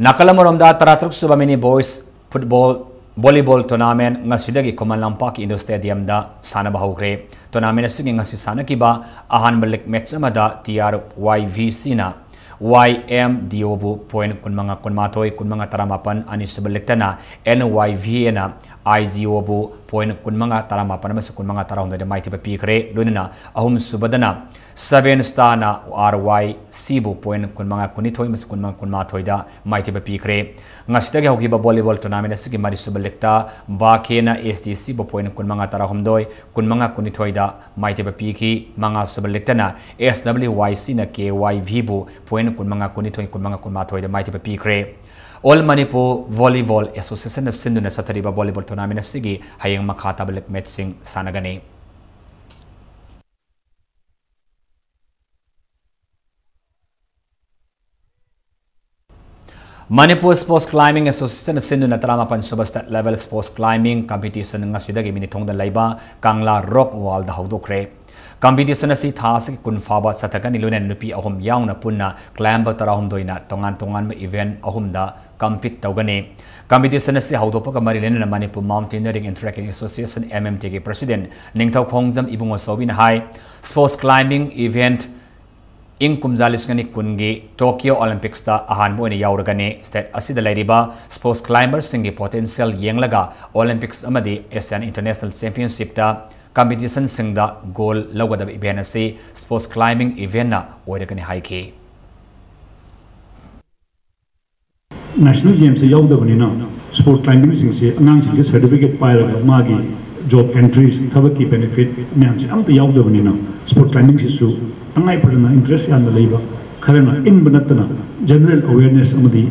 ꯅꯥꯀꯜ ꯑꯃꯔꯣꯝꯗ, ꯇꯔꯥꯇꯔꯨꯛ ꯁꯨꯕ ꯃꯤꯅꯤ ꯕꯣꯏꯁ ꯐꯨꯠꯕꯣꯜ, ꯚꯣꯂꯤꯕꯣꯜ ꯇꯣꯔꯅꯥꯃꯦꯟꯠ ꯉꯁꯤꯗꯒꯤ ꯈꯨꯃꯟ ꯂꯝꯄꯥꯛꯀꯤ ꯏꯟꯗꯣꯔ ꯁ꯭ꯇꯦꯗꯤꯌꯝꯗ ꯁꯥꯟꯅꯕ ꯍꯧꯈ꯭ꯔꯦ꯫ ꯇꯣꯔꯅꯥꯃꯦꯟꯠ ꯑꯁꯤꯒꯤ ꯉꯁꯤ ꯁꯥꯟꯅꯈꯤꯕ ꯑꯍꯥꯟꯕ ꯂꯤꯛ ꯃꯦꯠꯆ ꯑꯃꯗ ꯇꯤ ꯑꯥꯔ ꯋꯥꯏ ꯚꯤ ꯁꯤꯅ ꯋꯥꯏ ꯑꯦꯝ ꯗꯤ ꯑꯣꯕꯨ ꯄꯣꯏꯟꯠ ꯀꯨꯟꯃꯉꯥ ꯀꯨꯟꯃꯥꯊꯣꯏ, ꯀꯨꯟꯃꯉꯥ ꯇꯔꯥꯃꯥꯄꯟ, ꯑꯅꯤꯁꯨꯕ ꯂꯤꯛꯇꯅ ꯑꯦꯟ ꯋꯥꯏ ꯚꯤ ꯑꯦꯅ ꯑꯥꯏ ꯖꯤ ꯑꯣꯕꯨ ꯄꯣꯏꯟꯠ ꯀꯨꯟꯃꯉꯥ ꯇꯔꯥꯃꯥꯄꯟ ꯑꯃꯁꯨꯡ ꯀꯨꯟꯃꯉꯥ ꯇꯔꯥꯍꯨꯝꯗꯣꯏꯗ ꯃꯥꯏꯊꯤꯕ ꯄꯤꯈ꯭ꯔꯦ꯫ ꯂꯣꯏꯅꯅ ꯑꯍꯨꯝꯁꯨꯕꯗꯅ ꯁꯚꯦꯟ ꯁ꯭ꯇꯥꯔꯅ ꯑꯥꯔ ꯋꯥꯏ ꯁꯤꯕꯨ ꯄꯣꯏꯟꯠ ꯀꯨꯟꯃꯉꯥ ꯀꯨꯟꯅꯤꯊꯣꯏ ꯑꯃꯁꯨꯡ ꯀꯨꯟꯃꯉꯥ ꯀꯨꯟꯃꯥꯊꯣꯏꯗ ꯃꯥꯏꯊꯤꯕ ꯄꯤꯈ꯭ꯔꯦ꯫ ꯉꯁꯤꯗꯒꯤ ꯍꯧꯈꯤꯕ ꯚꯣꯂꯤꯕꯣꯜ ꯇꯣꯔꯅꯥꯃꯦꯟꯠ ꯑꯁꯤꯒꯤ ꯃꯔꯤꯁꯨꯕ ꯂꯤꯛꯇ ꯕꯥꯈꯦꯅ ꯑꯦꯁ ꯗꯤ ꯁꯤꯕꯨ ꯄꯣꯏꯟꯠ ꯀꯨꯟꯃꯉꯥ ꯇꯔꯥꯍꯨꯝꯗꯣꯏ, ꯀꯨꯟꯃꯉꯥ ꯀꯨꯟꯅꯤꯊꯣꯏꯗ ꯃꯥꯏꯊꯤꯕ ꯄꯤꯈꯤ꯫ ꯃꯉꯥꯁꯨꯕ ꯂꯤꯛꯇꯅ ꯑꯦꯁ ꯗꯕ꯭ꯂꯤꯎ ꯋꯥꯏ ꯁꯤꯅ ꯀꯦ ꯋꯥꯏ ꯚꯤꯕꯨ ꯄꯣꯏꯟꯠ ꯀꯨꯟꯃꯉꯥ ꯀꯨꯟꯅꯤꯊꯣꯏ, ꯀꯨꯟꯃꯉꯥ ꯀꯨꯟꯃꯥꯊꯣꯏꯗ ꯃꯥꯏꯊꯤꯕ ꯄꯤꯈ꯭ꯔꯦ꯫ ꯑꯣꯜ ꯃꯅꯤꯄꯨꯔ ꯚꯣꯂꯤꯕꯣꯜ ꯑꯦꯁꯣꯁꯤꯌꯦꯁꯟꯅ ꯁꯤꯟꯗꯨꯅ ꯆꯠꯊꯔꯤꯕ ꯚꯣꯂꯤꯕꯣꯜ ꯇꯣꯔꯅꯥꯃꯦꯟꯠ ꯑꯁꯤꯒꯤ ꯍꯌꯦꯡ ꯃꯈꯥ ꯇꯥꯕ ꯂꯤꯛ ꯃꯦꯠꯆꯁꯤꯡ ꯁꯥꯟꯅꯒꯅꯤ꯫ Manipur Sports Climbing Association ꯁꯤꯟꯗꯨꯅ ꯇꯔꯥꯃꯥꯄꯟ ꯁꯨꯕ State Level Sports Climbing Competition ꯉꯁꯤꯗꯒꯤ ꯃꯤꯅꯤꯊꯣꯡꯗ ꯂꯩꯕ ꯀꯪꯂꯥ Rock Wall ꯗ ꯍꯧꯗꯣꯛꯈ꯭ꯔꯦ꯫ Competition ꯑꯁꯤ ꯊꯥ ꯑꯁꯤꯒꯤ ꯀꯨꯟ ꯐꯥꯎꯕ ꯆꯠꯊꯒꯅꯤ, ꯂꯣꯏꯅꯅ ꯅꯨꯄꯤ ꯑꯍꯨꯝ ꯌꯥꯎꯅ ꯄꯨꯟꯅ climber ꯇꯔꯥꯍꯨꯝꯗꯣꯏꯅ ꯇꯣꯉꯥꯟ ꯇꯣꯉꯥꯟꯕ event ꯑꯍꯨꯝꯗ compete ꯇꯧꯒꯅꯤ꯫ Competition ꯑꯁꯤ ꯍꯧꯗꯣꯛꯄꯒ ꯃꯔꯤ ꯂꯩꯅꯅ Manipur Mountaineering and Trekking Association, M M T ꯒꯤ President ꯅꯤꯡꯊꯧꯈꯣꯡꯖꯝ ꯏꯕꯨꯡꯉꯣ ꯆꯧꯕꯤꯅ ꯍꯥꯏ, Sports Climbing event ꯏꯪ ꯀꯨꯝꯖꯥ ꯂꯤꯁꯤꯡ ꯑꯅꯤ ꯀꯨꯟꯒꯤ Tokyo Olympics ꯇ ꯑꯍꯥꯟꯕ ꯑꯣꯏꯅ ꯌꯥꯎꯔꯒꯅꯤ꯫ State ꯑꯁꯤꯗ ꯂꯩꯔꯤꯕ sports climber ꯁꯤꯡꯒꯤ potential ꯌꯦꯡꯂꯒ Olympics ꯑꯃꯗꯤ Asian International Championship ꯇ competition ꯁꯤꯡꯗ gold ꯂꯧꯒꯗꯕ event ꯑꯁꯤ sports climbing event ꯅ ꯑꯣꯏꯔꯒꯅꯤ ꯍꯥꯏꯈꯤ꯫ National Games ꯁꯦ ꯌꯥꯎꯗꯕꯅꯤꯅ, sports climbing ꯁꯤꯡꯁꯦ, ꯑꯉꯥꯡꯁꯤꯡꯁꯦ certificate ꯄꯥꯏꯔꯒ ꯃꯥꯒꯤ job entries, ꯊꯕꯛꯀꯤ benefit ꯃꯌꯥꯝꯁꯦ ꯑꯝꯇ ꯌꯥꯎꯗꯕꯅꯤꯅ, sports climbing ꯁꯤꯁꯨ ꯇꯉꯥꯏ ꯐꯗꯅ interest ꯌꯥꯝꯅ ꯂꯩꯕ ꯈꯔꯅ ꯏꯟꯕ ꯅꯠꯇꯅ general awareness ꯑꯃꯗꯤ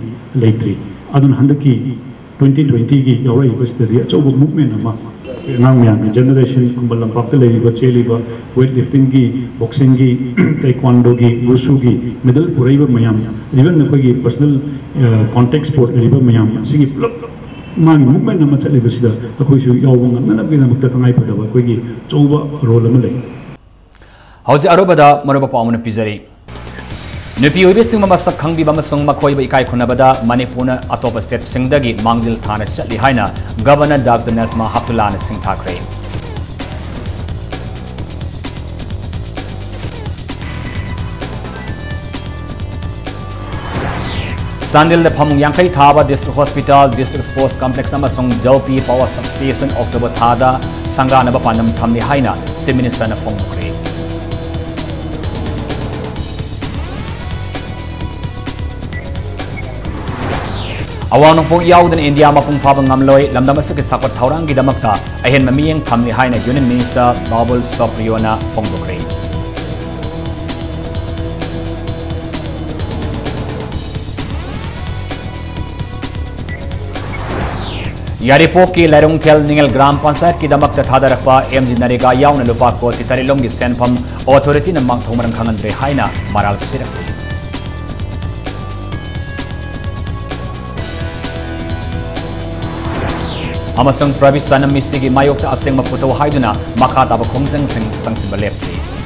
ꯂꯩꯇ꯭ꯔꯤ꯫ ꯑꯗꯨꯅ ꯍꯟꯗꯛꯀꯤ twenty twenty ꯒꯤ ꯌꯥꯎꯔꯛꯏꯕꯁꯤꯗꯗꯤ ꯑꯆꯧꯕ movement ꯑꯃ, ꯑꯉꯥꯡ ꯃꯌꯥꯝꯒꯤ generation ꯈꯨꯃꯟ ꯂꯝꯄꯥꯛꯇ ꯂꯩꯔꯤꯕ, ꯆꯦꯜꯂꯤꯕ weight lifting ꯒꯤ, boxing ꯒꯤ, taekwondo ꯒꯤ, wushu ꯒꯤ medal ꯄꯨꯔꯛꯏꯕ ꯃꯌꯥꯝ, even ꯑꯩꯈꯣꯏꯒꯤ personal, ꯑ, contact sport ꯂꯩꯔꯤꯕ ꯃꯌꯥꯝ ꯑꯁꯤꯒꯤ ꯄꯨꯂꯞ ꯃꯥꯒꯤ movement ꯑꯃ ꯆꯠꯂꯤꯕꯁꯤꯗ ꯑꯩꯈꯣꯏꯁꯨ ꯌꯥꯎꯕ ꯉꯝꯅꯅꯕꯒꯤꯗꯃꯛꯇ ꯇꯉꯥꯏꯐꯗꯕ ꯑꯩꯈꯣꯏꯒꯤ ꯑꯆꯧꯕ role ꯑꯃ ꯂꯩ꯫ ꯍꯧꯖꯤꯛ ꯑꯔꯣꯏꯕꯗ ꯃꯔꯨꯑꯣꯏꯕ ꯄꯥꯎ ꯑꯃꯅ ꯄꯤꯖꯔꯤ꯫ ꯅꯨꯄꯤ ꯑꯣꯏꯕꯤꯁꯤꯡꯕꯨ ꯃꯁꯛ ꯈꯪꯕꯤꯕ ꯑꯃꯁꯨꯡ ꯃꯈꯣꯏꯕꯨ ꯏꯀꯥꯏ ꯈꯨꯝꯅꯕꯗ ꯃꯅꯤꯄꯨꯔꯅ ꯑꯇꯣꯞꯄ state ꯁꯤꯡꯗꯒꯤ ꯃꯥꯡꯖꯤꯜ ꯊꯥꯅ ꯆꯠꯂꯤ ꯍꯥꯏꯅ Governor Doctor Najma Heptulla ꯅ ꯁꯤꯡꯊꯥꯈ꯭ꯔꯦ꯫ ꯆꯥꯟꯗꯦꯜꯗ ꯐꯃꯨꯡ ꯌꯥꯡꯈꯩ ꯊꯥꯕ District Hospital, District Sports Complex ꯑꯃꯁꯨꯡ ꯖꯧꯄꯤ Power Substation October ꯊꯥꯗ ꯁꯪꯒꯥꯅꯕ ꯄꯥꯟꯗꯝ ꯊꯝꯂꯤ ꯍꯥꯏꯅ Chief Minister ꯅ ꯐꯣꯡꯗꯣꯛꯈ꯭ꯔꯦ꯫ ꯑꯋꯥꯡ ꯅꯣꯡꯄꯣꯛ ꯌꯥꯎꯗꯅ ꯏꯟꯗꯤꯌꯥ ꯃꯄꯨꯡ ꯐꯥꯕ ꯉꯝꯂꯣꯏ, ꯂꯝꯗꯝ ꯑꯁꯤꯒꯤ ꯆꯥꯎꯈꯠ ꯊꯧꯔꯥꯡꯒꯤꯗꯃꯛꯇ ꯑꯍꯦꯟꯕ ꯃꯤꯠꯌꯦꯡ ꯊꯝꯂꯤ ꯍꯥꯏꯅ Union Minister Babul Supriyo ꯅ ꯐꯣꯡꯗꯣꯛꯈ꯭ꯔꯦ꯫ ꯌꯥꯏꯔꯤꯄꯣꯛꯀꯤ ꯂꯥꯏꯔꯣꯡꯊꯦꯜ ꯅꯤꯉꯦꯜ ꯒ꯭ꯔꯥꯝ ꯄꯟꯆꯥꯌꯠꯀꯤꯗꯃꯛꯇ ꯊꯥꯗꯔꯛꯄ M G NREGA ꯌꯥꯎꯅ ꯂꯨꯄꯥ ꯀꯣꯇꯤ ꯇꯔꯦꯠ ꯂꯣꯝꯒꯤ ꯁꯦꯟꯐꯝ authority ꯅ ꯃꯊꯣꯡ ꯃꯔꯝ ꯈꯪꯍꯟꯗ꯭ꯔꯦ ꯍꯥꯏꯅ ꯃꯔꯥꯜ ꯁꯤꯔꯛꯂꯤ꯫ ꯑꯃꯁꯨꯡ ꯄ꯭ꯔꯕꯤꯁꯇꯥꯅ ꯃꯤꯁꯤꯒꯤ ꯃꯥꯌꯣꯛꯇ ꯑꯁꯦꯡꯕ ꯄꯨꯊꯣꯛ ꯍꯥꯏꯗꯨꯅ ꯃꯈꯥ ꯇꯥꯕ ꯈꯣꯡꯖꯪꯁꯤꯡ ꯆꯪꯁꯤꯟꯕ ꯂꯦꯞꯈꯤ꯫